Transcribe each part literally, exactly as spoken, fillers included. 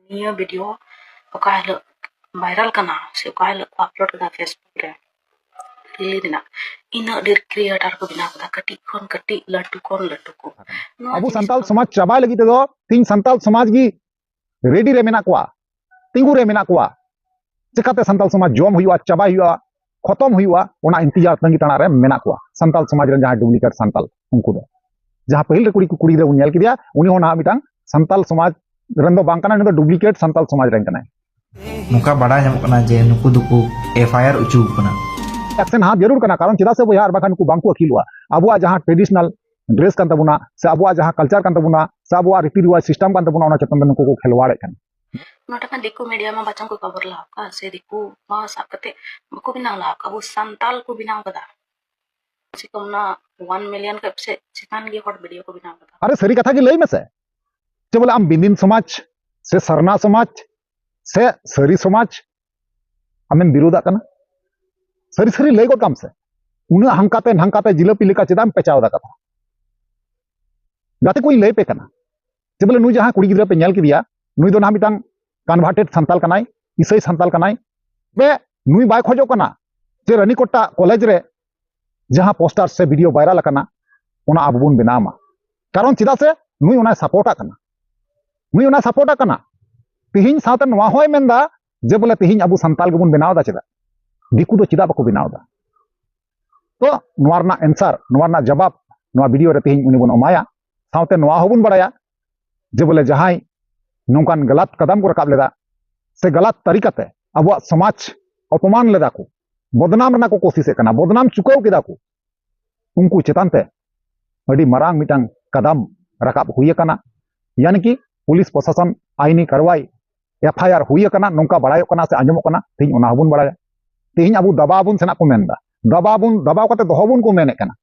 ᱱᱤᱭᱟᱹ ᱵᱷᱤᱰᱤᱭᱳ ᱚᱠᱟ ᱦᱤᱞᱳᱜ ᱵᱷᱟᱭᱨᱟᱞ ᱠᱟᱱᱟ ᱥᱮ ᱚᱠᱟ ᱦᱤᱞᱳᱜ ᱠᱚ ᱟᱯᱞᱳᱰ ᱠᱮᱫᱟ ᱯᱷᱮᱥᱵᱩᱠ ᱨᱮ, ᱨᱤᱞ ᱨᱮᱱᱟᱜ, ᱤᱱᱟᱹᱜ ᱰᱷᱮᱨ ᱠᱨᱤᱭᱮᱴᱟᱨ ᱠᱚ ᱵᱮᱱᱟᱣ ᱠᱮᱫᱟ, ᱠᱟᱹᱴᱤᱡ ᱠᱷᱚᱱ ᱠᱟᱹᱴᱤᱡ, ᱞᱟᱹᱴᱩ ᱠᱷᱚᱱ ᱞᱟᱹᱴᱩ ᱠᱚ᱾ ᱱᱚᱣᱟ ᱟᱵᱚ ᱡᱤᱱᱤᱥ ᱥᱟᱱᱛᱟᱞ ᱫᱚ ᱥᱚᱢᱟᱡᱽ ᱪᱟᱵᱟᱭ ᱞᱟᱹᱜᱤᱫ ᱛᱮᱫᱚ ᱛᱤᱦᱤᱧ ᱥᱟᱱᱛᱟᱞ ᱥᱚᱢᱟᱡᱽ ᱜᱮ ᱨᱮᱰᱤ ᱨᱮ ᱢᱮᱱᱟᱜ ᱠᱚᱣᱟ, ᱛᱤᱸᱜᱩ ᱨᱮ ᱢᱮᱱᱟᱜ ᱠᱚᱣᱟ᱾ ᱪᱮᱠᱟᱛᱮ ᱥᱟᱱᱛᱟᱞ ᱥᱚᱢᱟᱡᱽ ᱡᱚᱢ ᱦᱩᱭᱩᱜᱼᱟ, ᱪᱟᱵᱟᱭ ᱦᱩᱭᱩᱜᱼᱟ, ᱠᱷᱚᱛᱚᱢ ᱦᱩᱭᱩᱜᱼᱟ, ᱚᱱᱟ ᱤᱱᱛᱤᱡᱟᱨ ᱛᱟᱺᱜᱤ ᱛᱟᱲᱟᱜ ᱨᱮ ᱢᱮᱱᱟᱜ ᱠᱚᱣᱟ ᱥᱟᱱᱛᱟᱞ ᱥᱚᱢᱟᱡᱽ ᱨᱮᱱ ᱡᱟᱦᱟᱸᱭ ᱰᱩᱯᱞᱤᱠᱮᱴ ᱥᱟᱱᱛᱟᱞ᱾ ᱩᱱᱠᱩ ᱫᱚ ᱡᱟᱦᱟᱸ ᱯᱟᱹᱦᱤᱞ ᱨᱮ ᱠᱩᱲᱤ ᱠᱩᱲᱤ ᱜᱤᱫᱽᱨᱟᱹ ᱵᱚᱱ ᱧᱮᱞ ᱠᱮᱫᱮᱭᱟ, ᱩᱱᱤ ᱦᱚᱸ ᱱᱟᱦᱟᱜ ᱢᱤᱫᱴᱟᱝ ᱥᱟᱱᱛᱟᱞ ᱥᱚᱢᱟᱡᱽ ᱨᱮᱱ ᱫᱚ ᱵᱟᱝ ᱠᱟᱱᱟ, ᱩᱱᱤ ᱫᱚ ᱰᱩᱯᱞᱤᱠᱮᱴ ᱥᱟᱱᱛᱟᱞ ᱥᱚᱢᱟᱡᱽ ᱨᱮᱱ ᱠᱟᱱᱟᱭ᱾ ᱱᱚᱝᱠᱟ ᱵᱟᱰᱟᱭ ᱧᱟᱢᱚᱜ ᱠᱟᱱᱟ ᱡᱮ ᱱᱩᱠᱩ ᱫᱚᱠᱚ ᱮᱯᱷ ᱟᱭ ᱟᱨ ᱦᱚᱪᱚ ᱟᱠᱟᱱᱟ᱾ ᱮᱠᱥᱮᱱ ᱦᱟᱛ ᱡᱟᱹᱨᱩᱲ ᱠᱟᱱᱟ, ᱠᱟᱨᱚᱱ ᱪᱮᱫᱟᱜ ᱥᱮ ᱵᱚᱭᱦᱟ, ᱟᱨ ᱵᱟᱠᱷᱟᱱ ᱱᱩᱠᱩ ᱵᱟᱝᱠᱚ ᱟᱹᱠᱤᱞᱚᱜᱼᱟ᱾ ᱟᱵᱚᱣᱟᱜ ᱡᱟᱦᱟᱸ ᱴᱨᱮᱰᱤᱥᱚᱱᱟᱞ ᱰᱨᱮᱥ ᱠᱟᱱ ᱛᱟᱵᱚᱱᱟ, ᱥᱮ ᱟᱵᱚᱣᱟᱜ ᱡᱟᱦᱟᱸ ᱠᱟᱞᱪᱟᱨ ᱠᱟᱱ ᱛᱟᱵᱚᱱᱟ, ᱥᱮ ᱟᱵᱚᱣᱟᱜ ᱨᱤᱛᱤ ᱨᱮᱣᱟᱡᱽ ᱥᱤᱥᱴᱮᱢ ᱠᱟᱱ ᱛᱟᱵᱚᱱᱟ, ᱚᱱᱟ ᱪᱮᱛᱟᱱ ᱨᱮ ᱱᱩᱠᱩ ᱠᱚ ᱠᱷᱮᱞᱣᱟᱲᱮᱫ ᱠᱟᱱᱟ᱾ ᱱᱚᱰᱮ ᱢᱟ ᱫᱤᱠᱩ ᱢᱤᱰᱤᱭᱟ ᱢᱟ ᱵᱟᱪᱚᱝ ᱠᱚ ᱠᱚᱵᱷᱟᱨ ᱞᱟᱦᱟ ᱠᱟᱜᱼᱟ, ᱥᱮ ᱫᱤᱠᱩ ᱢᱟ ᱥᱟᱵ ᱠᱟᱛᱮ ᱵᱟᱠᱚ ᱵᱮᱱᱟᱣ ᱞᱟᱦᱟ ᱠᱟᱜᱼᱟ, ᱟᱵᱚ ᱥᱟᱱᱛᱟᱞ ᱠᱚ ᱵᱮᱱᱟᱣ ᱠᱟᱫᱟ᱾ ᱠᱚᱢ ᱥᱮ ᱠᱚᱢ ᱚᱱᱟ ᱚᱣᱟᱱ ᱢᱤᱞᱤᱭᱚᱱ ᱠᱷᱚᱱ ᱯᱟᱥᱮᱡ ᱪᱮᱛᱟᱱ ᱜᱮ ᱦᱚᱲ ᱵᱷᱤᱰᱤᱭᱳ ᱠᱚ ᱵᱮᱱᱟᱣ ᱠᱟᱫᱟ᱾ ᱟᱨᱮ, ᱥᱟᱹᱨᱤ ᱠᱟᱛᱷᱟ ᱜᱮ ᱞᱟᱹᱭ ᱢᱮᱥᱮ, ᱪᱮ ᱵᱚᱞᱮ ᱟᱢ ᱵᱤᱱᱫᱤᱱ ᱥᱚᱢᱟᱡᱽ ᱥᱮ ᱥᱟᱨᱱᱟ ᱥᱚᱢᱟᱡᱽ ᱥᱮ ᱥᱟᱹᱨᱤ ᱥᱚᱢᱟᱡᱽ ᱟᱢᱮᱢ ᱵᱤᱨᱳᱫᱟᱜ ᱠᱟᱱᱟ? ᱥᱟᱹᱨᱤ ᱥᱟᱹᱨᱤ ᱞᱟᱹᱭ ᱜᱚᱫ ᱠᱟᱢ ᱥᱮ, ᱩᱱᱟᱹᱜ ᱦᱟᱝᱠᱟᱛᱮ ᱱᱷᱟᱝᱠᱟᱛᱮ ᱡᱤᱞᱟᱹᱯᱤ ᱞᱮᱠᱟ ᱪᱮᱫᱟᱜ ᱮᱢ ᱯᱮᱪᱟᱣ ᱮᱫᱟ ᱠᱟᱛᱷᱟ? ᱜᱟᱛᱮ ᱠᱚᱧ ᱞᱟᱹᱭ ᱯᱮ ᱠᱟᱱᱟ, ᱡᱮ ᱵᱚᱞᱮ ᱱᱩᱭ ᱡᱟᱦᱟᱸ ᱠᱩᱲᱤ ᱜᱤᱫᱽᱨᱟᱹ ᱯᱮ ᱧᱮᱞ ᱠᱮᱫᱮᱭᱟ, ᱱᱩᱭ ᱫᱚ ᱱᱟᱦᱟᱜ ᱢᱤᱫᱴᱟᱝ ᱠᱚᱱᱵᱷᱟᱨᱴᱮᱰ ᱥᱟᱱᱛᱟᱞ ᱠᱟᱱᱟᱭ, ᱤᱥᱟᱹᱭ ᱥᱟᱱᱛᱟᱞ ᱠᱟᱱᱟᱭ᱾ ᱵᱮ, ᱱᱩᱭ ᱵᱟᱭ ᱠᱷᱚᱡᱚᱜ ᱠᱟᱱᱟ ᱡᱮ ᱨᱟᱱᱤᱠᱚᱴᱟ ᱠᱚᱞᱮᱡᱽ ᱨᱮ ᱡᱟᱦᱟᱸ ᱯᱳᱥᱴᱟᱨ ᱥᱮ ᱵᱷᱤᱰᱤᱭᱳ ᱵᱷᱟᱭᱨᱟᱞ ᱟᱠᱟᱱᱟ, ᱚᱱᱟ ᱟᱵᱚ ᱵᱚᱱ ᱵᱮᱱᱟᱣ ᱢᱟ᱾ ᱠᱟᱨᱚᱱ ᱪᱮᱫᱟᱜ ᱥᱮ ᱱᱩᱭ ᱚᱱᱟᱭ ᱥᱟᱯᱳᱨᱴᱟᱜ ᱠᱟᱱᱟ, ᱱᱩᱭ ᱚᱱᱟᱭ ᱥᱟᱯᱳᱨᱴᱟᱜ ᱠᱟᱱᱟ᱾ ᱛᱤᱦᱤᱧ ᱥᱟᱶᱛᱮ ᱱᱚᱣᱟ ᱦᱚᱸᱭ ᱢᱮᱱᱫᱟ ᱡᱮ ᱵᱚᱞᱮ ᱛᱤᱦᱤᱧ ᱟᱵᱚ ᱥᱟᱱᱛᱟᱞ ᱜᱮᱵᱚᱱ ᱵᱮᱱᱟᱣ ᱮᱫᱟ, ᱪᱮᱫᱟᱜ ᱫᱤᱠᱩ ᱫᱚ ᱪᱮᱫᱟᱜ ᱵᱟᱠᱚ ᱵᱮᱱᱟᱣ ᱮᱫᱟ? ᱛᱚ ᱱᱚᱣᱟ ᱨᱮᱱᱟᱜ ᱮᱱᱥᱟᱨ, ᱱᱚᱣᱟ ᱨᱮᱱᱟᱜ ᱡᱟᱵᱟᱵ ᱱᱚᱣᱟ ᱵᱷᱤᱰᱤᱭᱳ ᱨᱮ ᱛᱤᱦᱤᱧ ᱩᱱᱤ ᱵᱚᱱ ᱮᱢᱟᱭᱟ᱾ ᱥᱟᱶᱛᱮ ᱱᱚᱣᱟ ᱦᱚᱸᱵᱚᱱ ᱵᱟᱲᱟᱭᱟ ᱡᱮ ᱵᱚᱞᱮ ᱡᱟᱦᱟᱸᱭ ᱱᱚᱝᱠᱟᱱ ᱜᱟᱞᱟᱛ ᱠᱟᱫᱟᱢ ᱠᱚ ᱨᱟᱠᱟᱵ ᱞᱮᱫᱟ ᱥᱮ ᱜᱟᱞᱟᱛ ᱛᱟᱹᱨᱤᱠᱟᱛᱮ ᱟᱵᱚᱣᱟᱜ ᱥᱚᱢᱟᱡᱽ ᱚᱯᱚᱢᱟᱱ ᱞᱮᱫᱟ ᱠᱚ, ᱵᱚᱫᱱᱟᱢ ᱨᱮᱱᱟᱜ ᱠᱚ ᱠᱳᱥᱤᱥᱮᱫ ᱠᱟᱱᱟ, ᱵᱚᱫᱱᱟᱢ ᱪᱩᱠᱟᱹᱣ ᱠᱮᱫᱟ ᱠᱚ, ᱩᱱᱠᱩ ᱪᱮᱛᱟᱱ ᱛᱮ ᱟᱹᱰᱤ ᱢᱟᱨᱟᱝ ᱢᱤᱫᱴᱟᱝ ᱠᱟᱫᱟᱢ ᱨᱟᱠᱟᱵ ᱦᱩᱭ ᱟᱠᱟᱱᱟ᱾ ᱭᱟᱱᱤ ᱠᱤ ᱯᱩᱞᱤᱥ ᱯᱨᱚᱥᱟᱥᱚᱱ ᱟᱭᱤᱱᱤ ᱠᱟᱨᱣᱟᱭ, ᱮᱯᱷ ᱟᱭ ᱟᱨ ᱦᱩᱭ ᱟᱠᱟᱱᱟ, ᱱᱚᱝᱠᱟ ᱵᱟᱲᱟᱭᱚᱜ ᱠᱟᱱᱟ ᱥᱮ ᱟᱸᱡᱚᱢᱚᱜ ᱠᱟᱱᱟ, ᱛᱮᱦᱮᱧ ᱚᱱᱟ ᱦᱚᱸᱵᱚᱱ ᱵᱟᱲᱟᱭᱟ᱾ ᱛᱮᱦᱮᱧ ᱟᱵᱚ ᱫᱟᱵᱟᱣ ᱵᱚᱱ ᱥᱮᱱᱟᱜ ᱠᱚ ᱢᱮᱱᱫᱟ, ᱫᱟᱵᱟᱣ ᱵᱚᱱ, ᱫᱟᱵᱟᱣ ᱠᱟᱛᱮ ᱫᱚᱦᱚ ᱵᱚᱱ ᱠᱚ ᱢᱮᱱᱮᱫ ᱠᱟᱱᱟ᱾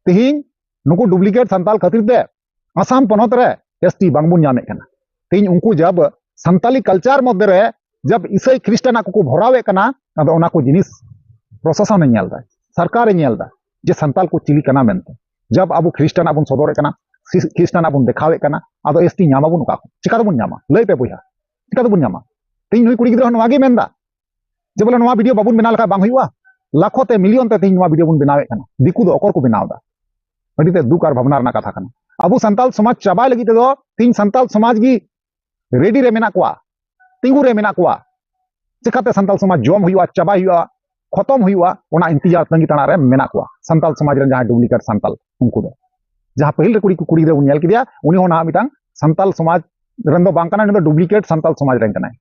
ᱛᱮᱦᱮᱧ ᱱᱩᱠᱩ ᱰᱩᱯᱞᱤᱠᱮᱴ ᱥᱟᱱᱛᱟᱞ ᱠᱷᱟᱹᱛᱤᱨ ᱛᱮ ᱟᱥᱟᱢ ᱯᱚᱱᱚᱛ ᱨᱮ ᱮᱥ ᱴᱤ ᱵᱟᱝᱵᱚᱱ ᱧᱟᱢᱮᱫ ᱠᱟᱱᱟ᱾ ᱛᱮᱦᱮᱧ ᱩᱱᱠᱩ ᱡᱟᱵ ᱥᱟᱱᱛᱟᱞᱤ ᱠᱟᱞᱪᱟᱨ ᱢᱚᱫᱽᱫᱷᱮ ᱨᱮ ᱡᱟᱵ ᱤᱥᱟᱹᱭ ᱠᱷᱨᱤᱥᱴᱟᱱᱟᱜ ᱠᱚᱠᱚ ᱵᱷᱚᱨᱟᱣᱮᱫ ᱠᱟᱱᱟ, ᱟᱫᱚ ᱚᱱᱟ ᱠᱚ ᱡᱤᱱᱤᱥ ᱯᱨᱚᱥᱟᱥᱚᱱᱮ ᱧᱮᱞ ᱮᱫᱟ, ᱥᱚᱨᱠᱟᱨᱮ ᱧᱮᱞ ᱮᱫᱟ ᱡᱮ ᱥᱟᱱᱛᱟᱞ ᱠᱚ ᱪᱤᱞᱤ ᱠᱟᱱᱟ ᱢᱮᱱᱛᱮ᱾ ᱡᱟᱵ ᱟᱵᱚ ᱠᱷᱨᱤᱥᱴᱟᱱᱟᱜ ᱵᱚᱱ ᱥᱚᱫᱚᱨᱮᱫ ᱠᱟᱱᱟ, ᱥᱤᱥ- ᱠᱷᱨᱤᱥᱴᱟᱱᱟᱜ ᱵᱚᱱ ᱫᱮᱠᱷᱟᱣᱮᱫ ᱠᱟᱱᱟ, ᱟᱫᱚ ᱮᱥᱴᱤ ᱧᱟᱢ ᱟᱵᱚᱱ ᱚᱠᱟ ᱠᱷᱚᱱ? ᱪᱤᱠᱟ ᱛᱮᱵᱚᱱ ᱧᱟᱢᱟ? ᱞᱟᱹᱭ ᱯᱮ ᱵᱚᱭᱦᱟ, ᱪᱤᱠᱟ ᱛᱮᱵᱚᱱ ᱧᱟᱢᱟ? ᱛᱮᱦᱮᱧ ᱱᱩᱭ ᱠᱩᱲᱤ ᱜᱤᱫᱽᱨᱟᱹ ᱦᱚᱸ ᱱᱚᱣᱟ ᱜᱮ ᱢᱮᱱᱫᱟ ᱡᱮ ᱵᱚᱞᱮ ᱱᱚᱣᱟ ᱵᱷᱤᱰᱤᱭᱳ ᱵᱟᱵᱚᱱ ᱵᱮᱱᱟᱣ ᱞᱮᱠᱷᱟᱱ ᱵᱟᱝ ᱦᱩᱭᱩᱜᱼᱟ, ᱞᱟᱠᱷᱚ ᱛᱮ ᱢᱤᱞᱤᱭᱚᱱ ᱛᱮ ᱛᱮᱦᱮᱧ ᱱᱚᱣᱟ ᱵᱷᱤᱰᱤᱭᱳ ᱵᱚᱱ ᱵᱮᱱᱟᱣᱮᱫ ᱠᱟᱱᱟ, ᱫᱤᱠᱩ ᱫᱚ ᱚᱠᱚᱨ ᱠᱚ ᱵᱮᱱᱟᱣ ᱮᱫᱟ? ᱟᱹᱰᱤ ᱛᱮ ᱫᱩᱠ ᱟᱨ ᱵᱷᱟᱵᱽᱱᱟ ᱨᱮᱱᱟᱜ ᱠᱟᱛᱷᱟ ᱠᱟᱱᱟ᱾ ᱟᱵᱚ ᱥᱟᱱᱛᱟᱞ ᱥᱚᱢᱟᱡᱽ ᱪᱟᱵᱟᱭ ᱞᱟᱹᱜᱤᱫ ᱛᱮᱫᱚ ᱛᱮᱦᱮᱧ ᱥᱟᱱᱛᱟᱞ ᱥᱚᱢᱟᱡᱽ ᱜᱮ ᱨᱮᱰᱤ ᱨᱮ ᱢᱮᱱᱟᱜ ᱠᱚᱣᱟ, ᱛᱤᱸᱜᱩ ᱨᱮ ᱢᱮᱱᱟᱜ ᱠᱚᱣᱟ᱾ ᱪᱮᱠᱟᱛᱮ ᱥᱟᱱᱛᱟᱞ ᱥᱚᱢᱟᱡᱽ ᱡᱚᱢ ᱦᱩᱭᱩᱜᱼᱟ, ᱪᱟᱵᱟᱭ ᱦᱩᱭᱩᱜᱼᱟ, ᱠᱷᱚᱛᱚᱢ ᱦᱩᱭᱩᱜᱼᱟ, ᱚᱱᱟ ᱤᱱᱛᱤᱡᱟᱨ ᱛᱟᱺᱜᱤ ᱛᱟᱲᱟᱜ ᱨᱮ ᱢᱮᱱᱟᱜ ᱠᱚᱣᱟ ᱥᱟᱱᱛᱟᱞ ᱥᱚᱢᱟᱡᱽ ᱨᱮᱱ ᱡᱟᱦᱟᱸᱭ ᱰᱩᱯᱞᱤᱠᱮᱴ ᱥᱟᱱᱛᱟᱞ᱾ ᱩᱱᱠᱩ ᱫᱚ ᱡᱟᱦᱟᱸ ᱯᱟᱹᱦᱤᱞ ᱨᱮ ᱠᱩᱲᱤ ᱠᱩᱲᱤ ᱜᱤᱫᱽᱨᱟᱹ ᱵᱚᱱ ᱧᱮᱞ ᱠᱮᱫᱮᱭᱟ, ᱩᱱᱤ ᱦᱚᱸ ᱱᱟᱦᱟᱜ ᱢᱤᱫᱴᱟᱝ ᱥᱟᱱᱛᱟᱞ ᱥᱚᱢᱟᱡᱽ ᱨᱮᱱ ᱫᱚ ᱵᱟᱝ ᱠᱟᱱᱟᱭ, ᱩᱱᱤ ᱫᱚ ᱰᱩᱯᱞᱤᱠᱮᱴ ᱥᱟᱱᱛᱟᱞ ᱥᱚᱢᱟᱡᱽ ᱨᱮᱱ ᱠᱟᱱᱟᱭ᱾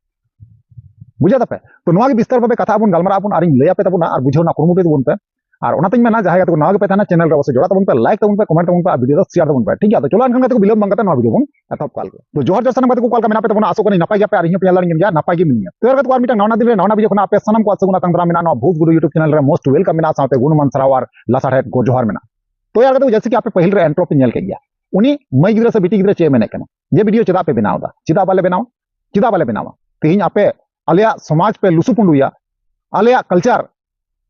ᱵᱩᱡᱷᱟᱹᱣ ᱫᱟᱯᱮ? ᱛᱚ ᱱᱚᱣᱟ ᱜᱮ ᱵᱤᱥᱛᱟᱨ ᱵᱷᱟᱵᱮ ᱠᱟᱛᱷᱟ ᱵᱚᱱ ᱜᱟᱞᱢᱟᱨᱟᱜ ᱟᱵᱚᱱ ᱟᱨᱤᱧ ᱞᱟᱹᱭ ᱟᱯᱮ ᱛᱟᱵᱚᱱᱟ ᱟᱨ ᱵᱩᱡᱷᱟᱹᱣ ᱨᱮᱱᱟᱜ ᱠᱩᱨᱩᱢᱩᱴᱩᱭ ᱛᱟᱵᱚᱱ ᱯᱮ᱾ ᱟᱨ ᱚᱱᱟᱛᱤᱧ ᱢᱮᱱᱟ, ᱡᱟᱦᱟᱸᱭ ᱜᱟᱛᱮ ᱠᱚ ᱱᱟᱣᱟ ᱜᱮᱯᱮ ᱛᱟᱦᱮᱱᱟ, ᱪᱮᱱᱮᱞ ᱨᱮ ᱚᱵᱚᱥᱥᱳᱭ ᱡᱚᱲᱟᱜ ᱛᱟᱵᱚᱱ ᱯᱮ, ᱞᱟᱭᱤᱠ ᱛᱟᱵᱚᱱ ᱯᱮ, ᱠᱚᱢᱮᱱᱴ ᱛᱟᱵᱚᱱ ᱯᱮ, ᱟᱨ ᱵᱷᱤᱰᱤᱭᱳ ᱫᱚ ᱥᱮᱭᱟᱨ ᱛᱟᱵᱚᱱ ᱯᱮ, ᱴᱷᱤᱠ ᱜᱮᱭᱟ? ᱟᱫᱚ ᱪᱚᱞᱚ ᱮᱱᱠᱷᱟᱱ ᱜᱟᱛᱮ ᱠᱚ ᱵᱤᱞᱚᱢ ᱵᱟᱝ ᱠᱟᱛᱮ ᱱᱚᱣᱟ ᱵᱷᱤᱰᱤᱭᱳ ᱵᱚᱱ ᱮᱛᱚᱦᱚᱵ ᱠᱟᱜ ᱞᱮᱜᱮ᱾ ᱛᱚ ᱡᱚᱦᱟᱨ ᱡᱚᱦᱟᱨ ᱥᱟᱱᱟᱢ ᱜᱟᱛᱮ ᱠᱚ, ᱚᱠᱟ ᱞᱮᱠᱟ ᱢᱮᱱᱟᱜ ᱯᱮ ᱛᱟᱵᱚᱱᱟ? ᱟᱥᱚᱜ ᱠᱟᱹᱱᱟᱹᱧ ᱱᱟᱯᱟᱭ ᱜᱮᱭᱟᱯᱮ ᱟᱨ ᱤᱧ ᱦᱚᱸ ᱯᱮ ᱧᱮᱞ ᱫᱟᱲᱮᱭᱟᱜ ᱜᱮᱭᱟ, ᱱᱟᱯᱟᱭ ᱜᱮ ᱢᱤᱱᱟᱹᱧᱟ᱾ ᱛᱚ ᱭᱟᱨ ᱜᱟᱛᱮ ᱠᱚ, ᱟᱨ ᱢᱤᱫᱴᱟᱝ ᱱᱟᱣᱟ ᱫᱤᱱ ᱨᱮ ᱱᱟᱣᱟ ᱵᱷᱤᱰᱤᱭᱳ ᱠᱷᱚᱱᱟᱜ ᱟᱯᱮ ᱥᱟᱱᱟᱢ ᱠᱚ ᱟᱥᱟᱜᱩᱱ ᱟᱛᱟᱝ ᱫᱟᱨᱟᱢ ᱢᱮᱱᱟᱜᱼᱟ ᱱᱚᱣᱟ ᱵᱷᱩᱛ ᱜᱩᱰᱩ YouTube ᱪᱮᱱᱮᱞ ᱨᱮ᱾ ᱢᱳᱥᱴ ᱣᱮᱞᱠᱟᱢ ᱢᱮᱱᱟᱜᱼᱟ, ᱥᱟᱶᱛᱮ ᱜᱩᱱᱢᱟᱱ ᱥᱟᱨᱦᱟᱣ ᱟᱨ ᱞᱟᱥᱟᱲᱦᱮᱫ ᱜᱚᱰ ᱡᱚᱦᱟᱨ ᱢᱮᱱᱟᱜᱼᱟ᱾ ᱛᱚ ᱭᱟᱨ ᱜᱟᱛᱮ ᱠᱚ, ᱡᱮᱭᱥᱮ ᱠᱤ ᱟᱯᱮ ᱯᱟᱹᱦᱤᱞ ᱨᱮ ᱤᱱᱴᱨᱳ ᱯᱮ ᱧᱮᱞ ᱠᱮᱫ ᱜᱮᱭᱟ, ᱩᱱᱤ ᱢᱟᱹᱭ ᱜᱤᱫᱽᱨᱟᱹ ᱥᱮ ᱵᱤᱴᱤ ᱜᱤᱫᱽᱨᱟᱹ ᱪᱮᱫ ᱮ ᱢᱮᱱᱮᱫ ᱠᱟᱱᱟ ᱡᱮ ᱵᱷᱤᱰᱤᱭᱳ ᱪᱮᱫᱟᱜ ᱯᱮ ᱵᱮᱱᱟᱣ ᱮᱫᱟ? ᱪᱮᱫᱟᱜ ᱵᱟᱞᱮ ᱵᱮᱱᱟᱣᱟ? ᱪᱮᱫᱟᱜ ᱵᱟᱞᱮ ᱵᱮᱱᱟᱣᱟ? ᱛᱮᱦᱮᱧ ᱟᱯᱮ ᱟᱞᱮᱭᱟᱜ ᱥᱚᱢᱟᱡᱽ ᱯᱮ ᱞᱩᱥᱩ ᱯᱩᱸᱰᱩᱭᱟ, ᱟᱞᱮᱭᱟᱜ ᱠᱟᱞᱪᱟᱨ,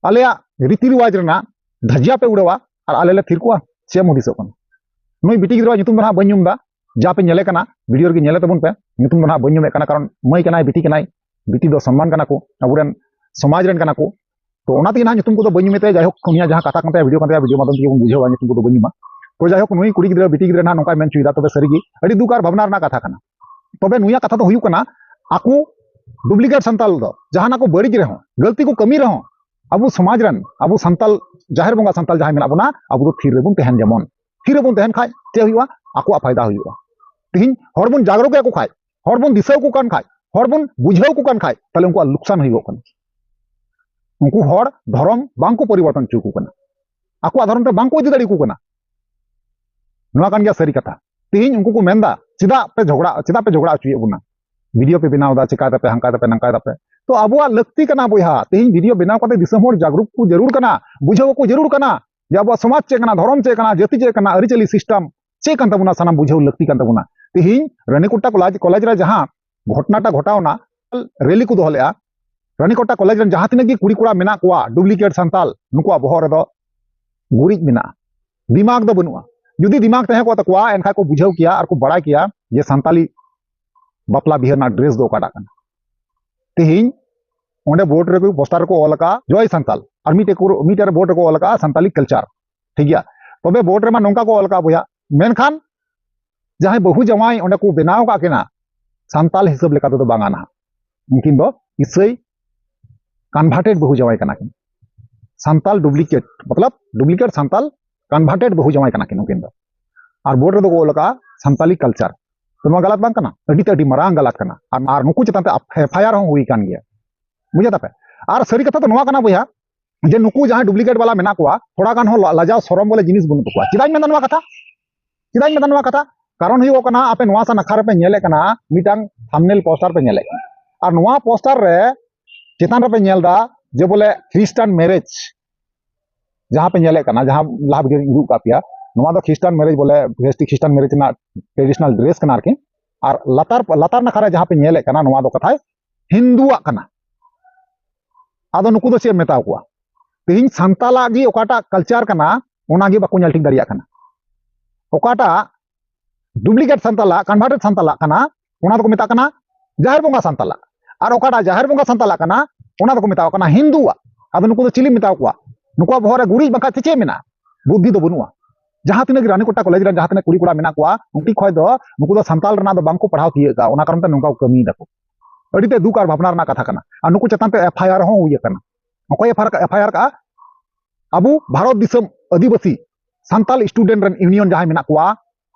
ᱟᱞᱮᱭᱟᱜ ᱨᱤᱛᱤ ᱨᱮᱣᱟᱡᱽ ᱨᱮᱱᱟᱜ ᱫᱷᱟᱡᱤᱭᱟ ᱯᱮ ᱩᱰᱟᱹᱣᱟ ᱟᱨ ᱟᱞᱮ ᱞᱮ ᱛᱷᱤᱨ ᱠᱚᱜᱼᱟ? ᱪᱮᱫ ᱮᱢ ᱦᱩᱫᱤᱥᱚᱜ ᱠᱟᱱᱟ? ᱱᱩᱭ ᱵᱤᱴᱤ ᱜᱤᱫᱽᱨᱟᱹᱣᱟᱜ ᱧᱩᱛᱩᱢ ᱫᱚ ᱱᱟᱦᱟᱜ ᱵᱟᱹᱧ ᱧᱩᱢ ᱮᱫᱟ, ᱡᱟ ᱯᱮ ᱧᱮᱞᱮ ᱠᱟᱱᱟ, ᱵᱷᱤᱰᱤᱭᱳ ᱨᱮᱜᱮ ᱧᱮᱞᱮ ᱛᱟᱵᱚᱱ ᱯᱮ, ᱧᱩᱛᱩᱢ ᱫᱚ ᱱᱟᱦᱟᱜ ᱵᱟᱹᱧ ᱧᱩᱢᱮᱫ ᱠᱟᱱᱟ, ᱠᱟᱨᱚᱱ ᱢᱟᱹᱭ ᱠᱟᱱᱟᱭ, ᱵᱤᱴᱤ ᱠᱟᱱᱟᱭ, ᱵᱤᱴᱤ ᱫᱚ ᱥᱚᱱᱢᱟᱱ ᱠᱟᱱᱟ ᱠᱚ, ᱟᱵᱚᱨᱮᱱ ᱥᱚᱢᱟᱡᱽ ᱨᱮᱱ ᱠᱟᱱᱟ ᱠᱚ᱾ ᱛᱚ ᱚᱱᱟ ᱛᱮᱜᱮ ᱱᱟᱦᱟᱜ ᱧᱩᱛᱩᱢ ᱠᱚᱫᱚ ᱵᱟᱹᱧ ᱧᱩᱢᱮᱫ ᱛᱟᱭᱟ᱾ ᱡᱟᱭᱦᱳᱠ, ᱩᱱᱤᱭᱟᱜ ᱡᱟᱦᱟᱸ ᱠᱟᱛᱷᱟ ᱠᱟᱱ ᱛᱟᱭᱟ, ᱵᱷᱤᱰᱤᱭᱳ ᱠᱟᱱ ᱛᱟᱭᱟ, ᱵᱷᱤᱰᱤᱭᱳ ᱢᱟᱫᱽᱫᱷᱚᱢ ᱛᱮᱜᱮ ᱵᱚᱱ ᱵᱩᱡᱷᱟᱹᱣᱟ, ᱧᱩᱛᱩᱢ ᱠᱚᱫᱚ ᱵᱟᱹᱧ ᱧᱩᱢᱟ᱾ ᱛᱚ ᱡᱟᱭᱦᱳᱠ, ᱱᱩᱭ ᱠᱩᱲᱤ ᱜᱤᱫᱽᱨᱟᱹ, ᱵᱤᱴᱤ ᱜᱤᱫᱽᱨᱟᱹ ᱱᱟᱦᱟᱜ ᱱᱚᱝᱠᱟᱭ ᱢᱮᱱ ᱦᱚᱪᱚᱭᱮᱫᱟ, ᱛᱚᱵᱮ ᱥᱟᱹᱨᱤᱜᱮ ᱟᱹᱰᱤ ᱫᱩᱠ ᱟᱨ ᱵᱷᱟᱵᱽᱱᱟ ᱨᱮᱱᱟᱜ ᱠᱟᱛᱷᱟ ᱠᱟᱱᱟ᱾ ᱛᱚᱵᱮ ᱱᱩᱭᱟᱜ ᱠᱟᱛᱷᱟ ᱫᱚ ᱦᱩᱭᱩᱜ ᱠᱟᱱᱟ, ᱟᱠᱚ ᱰᱩᱯᱞᱤᱠᱮᱴ ᱥᱟᱱᱛᱟᱞ ᱫᱚ ᱡᱟᱦᱟᱱᱟᱜ ᱠᱚ ᱵᱟᱹᱲᱤᱡ ᱨᱮᱦᱚᱸ, ᱜᱟᱹᱞᱛᱤ ᱠᱚ ᱠᱟᱹᱢᱤ ᱨᱮᱦᱚᱸ, ᱟᱵᱚ ᱥᱚᱢᱟᱡᱽ ᱨᱮᱱ, ᱟᱵᱚ ᱥᱟᱱᱛᱟᱞ, ᱡᱟᱦᱮᱨ ᱵᱚᱸᱜᱟ ᱥᱟᱱᱛᱟᱞ ᱡᱟᱦᱟᱸᱭ ᱢᱮᱱᱟᱜ ᱵᱚᱱᱟ, ᱟᱵᱚ ᱫᱚ ᱛᱷᱤᱨ ᱨᱮᱵᱚᱱ ᱛᱟᱦᱮᱱ᱾ ᱡᱮᱢᱚᱱ ᱛᱷᱤᱨ ᱨᱮᱵᱚᱱ ᱛᱟᱦᱮᱱ ᱠᱷᱟᱡ ᱪᱮᱫ ᱦᱩᱭᱩᱜᱼᱟ? ᱟᱠᱚᱣᱟᱜ ᱯᱷᱟᱭᱫᱟ ᱦᱩᱭᱩᱜᱼᱟ᱾ ᱛᱤᱦᱤᱧ ᱦᱚᱲ ᱵᱚᱱ ᱡᱟᱜᱽᱨᱚᱛ ᱠᱟᱠᱚ ᱠᱷᱟᱡ, ᱦᱚᱲ ᱵᱚᱱ ᱫᱤᱥᱟᱹ ᱟᱠᱚ ᱠᱟᱱ ᱠᱷᱟᱡ, ᱦᱚᱲ ᱵᱚᱱ ᱵᱩᱡᱷᱟᱹᱣ ᱟᱠᱚ ᱠᱟᱱ ᱠᱷᱟᱡ, ᱛᱟᱦᱞᱮ ᱩᱱᱠᱩᱣᱟᱜ ᱞᱩᱠᱥᱟᱱ ᱦᱩᱭᱩᱜᱚᱜ ᱠᱟᱱᱟ᱾ ᱩᱱᱠᱩ ᱦᱚᱲ ᱫᱷᱚᱨᱚᱢ ᱵᱟᱝᱠᱚ ᱯᱚᱨᱤᱵᱚᱨᱛᱚᱱ ᱦᱚᱪᱚ ᱟᱠᱚ ᱠᱟᱱᱟ, ᱟᱠᱚᱣᱟᱜ ᱫᱷᱚᱨᱚᱢ ᱛᱮ ᱵᱟᱝᱠᱚ ᱤᱫᱤ ᱫᱟᱲᱮ ᱟᱠᱚ ᱠᱟᱱᱟ᱾ ᱱᱚᱣᱟ ᱠᱟᱱ ᱜᱮᱭᱟ ᱥᱟᱹᱨᱤ ᱠᱟᱛᱷᱟ᱾ ᱛᱤᱦᱤᱧ ᱩᱱᱠᱩ ᱠᱚ ᱢᱮᱱᱫᱟ, "ᱪᱮᱫᱟᱜ ᱯᱮ ᱡᱷᱚᱜᱽᱲᱟ, ᱪᱮᱫᱟᱜ ᱯᱮ ᱡᱷᱚᱜᱽᱲᱟ ᱦᱚᱪᱚᱭᱮᱫ ᱵᱚᱱᱟ? ᱵᱷᱤᱰᱤᱭᱳ ᱯᱮ ᱵᱮᱱᱟᱣ ᱮᱫᱟ, ᱪᱮᱠᱟᱭ ᱫᱟᱯᱮ, ᱦᱟᱱᱠᱟᱭ ᱫᱟᱯᱮ, ᱱᱟᱝᱠᱟᱭ ᱫᱟᱯᱮ?" ᱛᱚ ᱟᱵᱚᱣᱟᱜ ᱞᱟᱹᱠᱛᱤ ᱠᱟᱱᱟ ᱵᱚᱭᱦᱟ, ᱛᱤᱦᱤᱧ ᱵᱷᱤᱰᱤᱭᱳ ᱵᱮᱱᱟᱣ ᱠᱟᱛᱮ ᱫᱤᱥᱚᱢ ᱦᱚᱲ ᱡᱟᱜᱽᱨᱩᱠ ᱠᱚ ᱡᱟᱹᱨᱩᱲ ᱠᱟᱱᱟ, ᱵᱩᱡᱷᱟᱹᱣ ᱠᱚ ᱡᱟᱹᱨᱩᱲ ᱠᱟᱱᱟ ᱡᱮ ᱟᱵᱚᱣᱟᱜ ᱥᱚᱢᱟᱡᱽ ᱪᱮᱫ ᱠᱟᱱᱟ, ᱫᱷᱚᱨᱚᱢ ᱪᱮᱫ ᱠᱟᱱᱟ, ᱡᱟᱹᱛᱤ ᱪᱮᱫ ᱠᱟᱱᱟ, ᱟᱹᱨᱤᱪᱟᱹᱞᱤ ᱥᱤᱥᱴᱮᱢ ᱪᱮᱫ ᱠᱟᱱ ᱛᱟᱵᱚᱱᱟ, ᱥᱟᱱᱟᱢ ᱵᱩᱡᱷᱟᱹᱣ ᱞᱟᱹᱠᱛᱤ ᱠᱟᱱ ᱛᱟᱵᱚᱱᱟ᱾ ᱛᱤᱦᱤᱧ ᱨᱟᱱᱤᱠᱩᱴᱟ ᱠᱚᱞᱮᱡᱽ, ᱠᱚᱞᱮᱡᱽ ᱨᱮ ᱡᱟᱦᱟᱸ ᱜᱷᱚᱴᱱᱟᱴᱟ ᱜᱷᱚᱴᱟᱣᱱᱟ, ᱨᱮᱞᱤ ᱠᱚ ᱫᱚᱦᱚ ᱞᱮᱫᱼᱟ, ᱨᱟᱱᱤᱠᱚᱴᱟ ᱠᱚᱞᱮᱡᱽ ᱨᱮᱱ ᱡᱟᱦᱟᱸ ᱛᱤᱱᱟᱹᱜ ᱜᱮ ᱠᱩᱲᱤ ᱠᱚᱲᱟ ᱢᱮᱱᱟᱜ ᱠᱚᱣᱟ, ᱰᱩᱯᱞᱤᱠᱮᱴ ᱥᱟᱱᱛᱟᱞ, ᱱᱩᱠᱩᱣᱟᱜ ᱵᱚᱦᱚᱜ ᱨᱮᱫᱚ ᱜᱩᱨᱤᱡ ᱢᱮᱱᱟᱜᱼᱟ, ᱫᱤᱢᱟᱜᱽ ᱫᱚ ᱵᱟᱹᱱᱩᱜᱼᱟ᱾ ᱡᱩᱫᱤ ᱫᱤᱢᱟᱜᱽ ᱛᱟᱦᱮᱸ ᱠᱚᱜ ᱛᱟᱠᱚᱣᱟ, ᱮᱱᱠᱷᱟᱱ ᱠᱚ ᱵᱩᱡᱷᱟᱹᱣ ᱠᱮᱭᱟ ᱟᱨ ᱠᱚ ᱵᱟᱲᱟᱭ ᱠᱮᱭᱟ ᱡᱮ ᱥᱟᱱᱛᱟᱞᱤ ᱵᱟᱯᱞᱟ ᱵᱤᱦᱟᱹ ᱨᱮᱱᱟᱜ ᱰᱨᱮᱥ ᱫᱚ ᱚᱠᱟᱴᱟᱜ ᱠᱟᱱᱟ᱾ ᱛᱮᱦᱮᱧ ᱚᱸᱰᱮ ᱵᱳᱨᱰ ᱨᱮᱠᱚ, ᱯᱳᱥᱴᱟᱨ ᱨᱮᱠᱚ ᱚᱞ ᱟᱠᱟᱫᱼᱟ ᱡᱚᱭ ᱥᱟᱱᱛᱟᱞ, ᱟᱨ ᱢᱤᱫᱴᱮᱡ ᱠᱚ, ᱢᱤᱫᱴᱮᱡ ᱨᱮ ᱵᱳᱨᱰ ᱨᱮᱠᱚ ᱚᱞ ᱟᱠᱟᱫᱼᱟ ᱥᱟᱱᱛᱟᱞᱤ ᱠᱟᱞᱪᱟᱨ᱾ ᱴᱷᱤᱠ ᱜᱮᱭᱟ, ᱛᱚᱵᱮ ᱵᱳᱨᱰ ᱨᱮᱢᱟ ᱱᱚᱝᱠᱟ ᱠᱚ ᱚᱞ ᱟᱠᱟᱫᱼᱟ ᱵᱚᱭᱦᱟ, ᱢᱮᱱᱠᱷᱟᱱ ᱡᱟᱦᱟᱸᱭ ᱵᱟᱹᱦᱩ ᱡᱟᱶᱟᱭ ᱚᱸᱰᱮ ᱠᱚ ᱵᱮᱱᱟᱣ ᱟᱠᱟᱫ ᱠᱤᱱᱟ ᱥᱟᱱᱛᱟᱞ ᱦᱤᱥᱟᱹᱵ ᱞᱮᱠᱟ ᱛᱮᱫᱚ ᱵᱟᱝᱟ ᱱᱟᱦᱟᱜ, ᱩᱱᱠᱤᱱ ᱫᱚ ᱤᱥᱟᱹᱭ ᱠᱚᱱᱵᱷᱟᱨᱴᱮᱰ ᱵᱟᱹᱦᱩ ᱡᱟᱶᱟᱭ ᱠᱟᱱᱟ ᱠᱤᱱ, ᱥᱟᱱᱛᱟᱞ ᱰᱩᱯᱞᱤᱠᱮᱴ, ᱢᱚᱛᱞᱚᱵ ᱰᱩᱯᱞᱤᱠᱮᱴ ᱥᱟᱱᱛᱟᱞ ᱠᱚᱱᱵᱷᱟᱨᱴᱮᱰ ᱵᱟᱹᱦᱩ ᱡᱟᱶᱟᱭ ᱠᱟᱱᱟ ᱠᱤᱱ ᱩᱱᱠᱤᱱ ᱫᱚ᱾ ᱟᱨ ᱵᱳᱨᱰ ᱨᱮᱫᱚ ᱠᱚ ᱚᱞ ᱟᱠᱟᱫᱼᱟ ᱥᱟᱱᱛᱟᱞᱤ ᱠᱟᱞᱪᱟᱨ᱾ ᱛᱚ ᱱᱚᱣᱟ ᱜᱟᱞᱟᱛ ᱵᱟᱝ ᱠᱟᱱᱟ? ᱟᱹᱰᱤ ᱛᱮ ᱟᱹᱰᱤ ᱢᱟᱨᱟᱝ ᱜᱟᱞᱟᱛ ᱠᱟᱱᱟ᱾ ᱟᱨ, ᱟᱨ ᱱᱩᱠᱩ ᱪᱮᱛᱟᱱ ᱛᱮ ᱮᱯᱷ ᱟᱭ ᱟᱨ ᱦᱚᱸ ᱦᱩᱭ ᱟᱠᱟᱱ ᱜᱮᱭᱟ, ᱵᱩᱡᱷᱟᱹᱣ ᱛᱟᱯᱮ? ᱟᱨ ᱥᱟᱹᱨᱤ ᱠᱟᱛᱷᱟ ᱫᱚ ᱱᱚᱣᱟ ᱠᱟᱱᱟ ᱵᱚᱭᱦᱟ, ᱡᱮ ᱱᱩᱠᱩ ᱡᱟᱦᱟᱸᱭ ᱰᱩᱯᱞᱤᱠᱮᱴ ᱵᱟᱞᱟ ᱢᱮᱱᱟᱜ ᱠᱚᱣᱟ, ᱛᱷᱚᱲᱟ ᱜᱟᱱ ᱦᱚᱸ ᱞᱟ-, ᱞᱟᱡᱟᱣ ᱥᱚᱨᱚᱢ ᱵᱚᱞᱮ ᱡᱤᱱᱤᱥ ᱵᱟᱹᱱᱩᱜ ᱛᱟᱠᱚᱣᱟ᱾ ᱪᱮᱫᱟᱜ ᱤᱧ ᱢᱮᱱᱫᱟ ᱱᱚᱣᱟ ᱠᱟᱛᱷᱟ? ᱪᱮᱫᱟᱜ ᱤᱧ ᱢᱮᱱᱫᱟ ᱱᱚᱣᱟ ᱠᱟᱛᱷᱟ? ᱠᱟᱨᱚᱱ ᱦᱩᱭᱩᱜ ᱠᱟᱱᱟ, ᱟᱯᱮ ᱱᱚᱣᱟ ᱥᱟ ᱱᱟᱠᱷᱟ ᱨᱮᱯᱮ ᱧᱮᱞᱮᱫ ᱠᱟᱱᱟ, ᱢᱤᱫᱴᱟᱝ ᱛᱷᱟᱢᱵᱱᱮᱞ ᱯᱳᱥᱴᱟᱨ ᱯᱮ ᱧᱮᱞᱮᱫ ᱠᱟᱱᱟ, ᱟᱨ ᱱᱚᱣᱟ ᱯᱳᱥᱴᱟᱨ ᱨᱮ ᱪᱮᱛᱟᱱ ᱨᱮᱯᱮ ᱧᱮᱞ ᱮᱫᱟ ᱡᱮ ᱵᱚᱞᱮ ᱠᱷᱨᱤᱥᱴᱟᱱ ᱢᱮᱨᱮᱡᱽ ᱡᱟᱦᱟᱸ ᱯᱮ ᱧᱮᱞᱮᱫ ᱠᱟᱱᱟ, ᱡᱟᱦᱟᱸ ᱞᱟᱦᱟ ᱵᱷᱤᱰᱤᱭᱳ ᱨᱤᱧ ᱩᱫᱩᱜ ᱟᱠᱟᱫ ᱯᱮᱭᱟ, ᱱᱚᱣᱟ ᱫᱚ ᱠᱷᱨᱤᱥᱴᱟᱱ ᱢᱮᱨᱮᱡᱽ ᱵᱚᱞᱮ, ᱠᱷᱨᱤᱥᱴᱟᱱ ᱢᱮᱨᱮᱡᱽ ᱨᱮᱱᱟᱜ ᱴᱨᱮᱰᱤᱥᱚᱱᱟᱞ ᱰᱨᱮᱥ ᱠᱟᱱᱟ ᱟᱨᱠᱤ᱾ ᱟᱨ ᱞᱟᱛᱟᱨ, ᱞᱟᱛᱟᱨ ᱱᱟᱠᱷᱟ ᱨᱮ ᱡᱟᱦᱟᱸ ᱯᱮ ᱧᱮᱞᱮᱫ ᱠᱟᱱᱟ, ᱱᱚᱣᱟ ᱫᱚ ᱠᱟᱛᱷᱟᱭ ᱦᱤᱱᱫᱩᱣᱟᱜ ᱠᱟᱱᱟ᱾ ᱟᱫᱚ ᱱᱩᱠᱩ ᱫᱚ ᱪᱮᱫ ᱮᱢ ᱢᱮᱛᱟ ᱠᱚᱣᱟ? ᱛᱮᱦᱮᱧ ᱥᱟᱱᱛᱟᱞᱟᱜ ᱜᱮ ᱚᱠᱟᱴᱟᱜ ᱠᱟᱞᱪᱟᱨ ᱠᱟᱱᱟ, ᱚᱱᱟ ᱜᱮ ᱵᱟᱠᱚ ᱧᱮᱞ ᱴᱷᱤᱠ ᱫᱟᱲᱮᱭᱟᱜ ᱠᱟᱱᱟ᱾ ᱚᱠᱟᱴᱟᱜ ᱰᱩᱯᱞᱤᱠᱮᱴ ᱥᱟᱱᱛᱟᱞᱟᱜ, ᱠᱚᱱᱵᱷᱟᱨᱴᱮᱰ ᱥᱟᱱᱛᱟᱞᱟᱜ ᱠᱟᱱᱟ, ᱚᱱᱟ ᱫᱚᱠᱚ ᱢᱮᱛᱟᱜ ᱠᱟᱱᱟ ᱡᱟᱦᱮᱨ ᱵᱚᱸᱜᱟ ᱥᱟᱱᱛᱟᱞᱟᱜ᱾ ᱟᱨ ᱚᱠᱟᱴᱟᱜ ᱡᱟᱦᱮᱨ ᱵᱚᱸᱜᱟ ᱥᱟᱱᱛᱟᱞᱟᱜ ᱠᱟᱱᱟ, ᱚᱱᱟ ᱫᱚᱠᱚ ᱢᱮᱛᱟᱜ ᱠᱟᱱᱟ ᱦᱤᱱᱫᱩᱣᱟᱜ᱾ ᱟᱫᱚ ᱱᱩᱠᱩ ᱫᱚ ᱪᱤᱞᱤᱢ ᱢᱮᱛᱟ ᱠᱚᱣᱟ? ᱱᱩᱠᱩᱣᱟᱜ ᱵᱚᱦᱚᱜ ᱨᱮ ᱜᱩᱨᱤᱡ ᱵᱟᱝᱠᱷᱟᱡ ᱪᱮᱫ ᱢᱮᱱᱟᱜᱼᱟ? ᱵᱩᱫᱽᱫᱷᱤ ᱫᱚ ᱵᱟᱹᱱᱩᱜᱼᱟ᱾ ᱡᱟᱦᱟᱸ ᱛᱤᱱᱟᱹᱜ ᱜᱮ ᱨᱟᱱᱤᱠᱚᱴᱟ ᱠᱚᱞᱮᱡᱽ ᱨᱮᱱ ᱡᱟᱦᱟᱸ ᱛᱤᱱᱟᱹᱜ ᱠᱩᱲᱤ ᱠᱚᱲᱟ ᱢᱮᱱᱟᱜ ᱠᱚᱣᱟ, ᱩᱱᱠᱩ ᱠᱷᱚᱡ ᱫᱚ ᱱᱩᱠᱩ ᱫᱚ ᱥᱟᱱᱛᱟᱞ ᱨᱮᱱᱟᱜ ᱫᱚ ᱵᱟᱝᱠᱚ ᱯᱟᱲᱦᱟᱣ ᱛᱤᱭᱟᱹᱜ ᱠᱟᱜᱼᱟ, ᱚᱱᱟ ᱠᱟᱨᱚᱱ ᱛᱮ ᱱᱚᱝᱠᱟ ᱠᱚ ᱠᱟᱹᱢᱤᱭ ᱫᱟᱠᱚ᱾ ᱟᱹᱰᱤ ᱛᱮ ᱫᱩᱠ ᱟᱨ ᱵᱷᱟᱵᱽᱱᱟ ᱨᱮᱱᱟᱜ ᱠᱟᱛᱷᱟ ᱠᱟᱱᱟ᱾ ᱟᱨ ᱱᱩᱠᱩ ᱪᱮᱛᱟᱱ ᱛᱮ ᱮᱯᱷ ᱟᱭ ᱟᱨ ᱦᱚᱸ ᱦᱩᱭ ᱟᱠᱟᱱᱟ᱾ ᱚᱠᱚᱭ F I R, F I ᱟᱨ ᱠᱟᱜᱼᱟ? ᱟᱵᱚ ᱵᱷᱟᱨᱚᱛ ᱫᱤᱥᱚᱢ ᱟᱹᱫᱤᱵᱟᱹᱥᱤ ᱥᱟᱱᱛᱟᱞ ᱥᱴᱩᱰᱮᱱᱴ ᱨᱮᱱ ᱤᱭᱩᱱᱤᱭᱚᱱ ᱡᱟᱦᱟᱸᱭ ᱢᱮᱱᱟᱜ ᱠᱚᱣᱟ,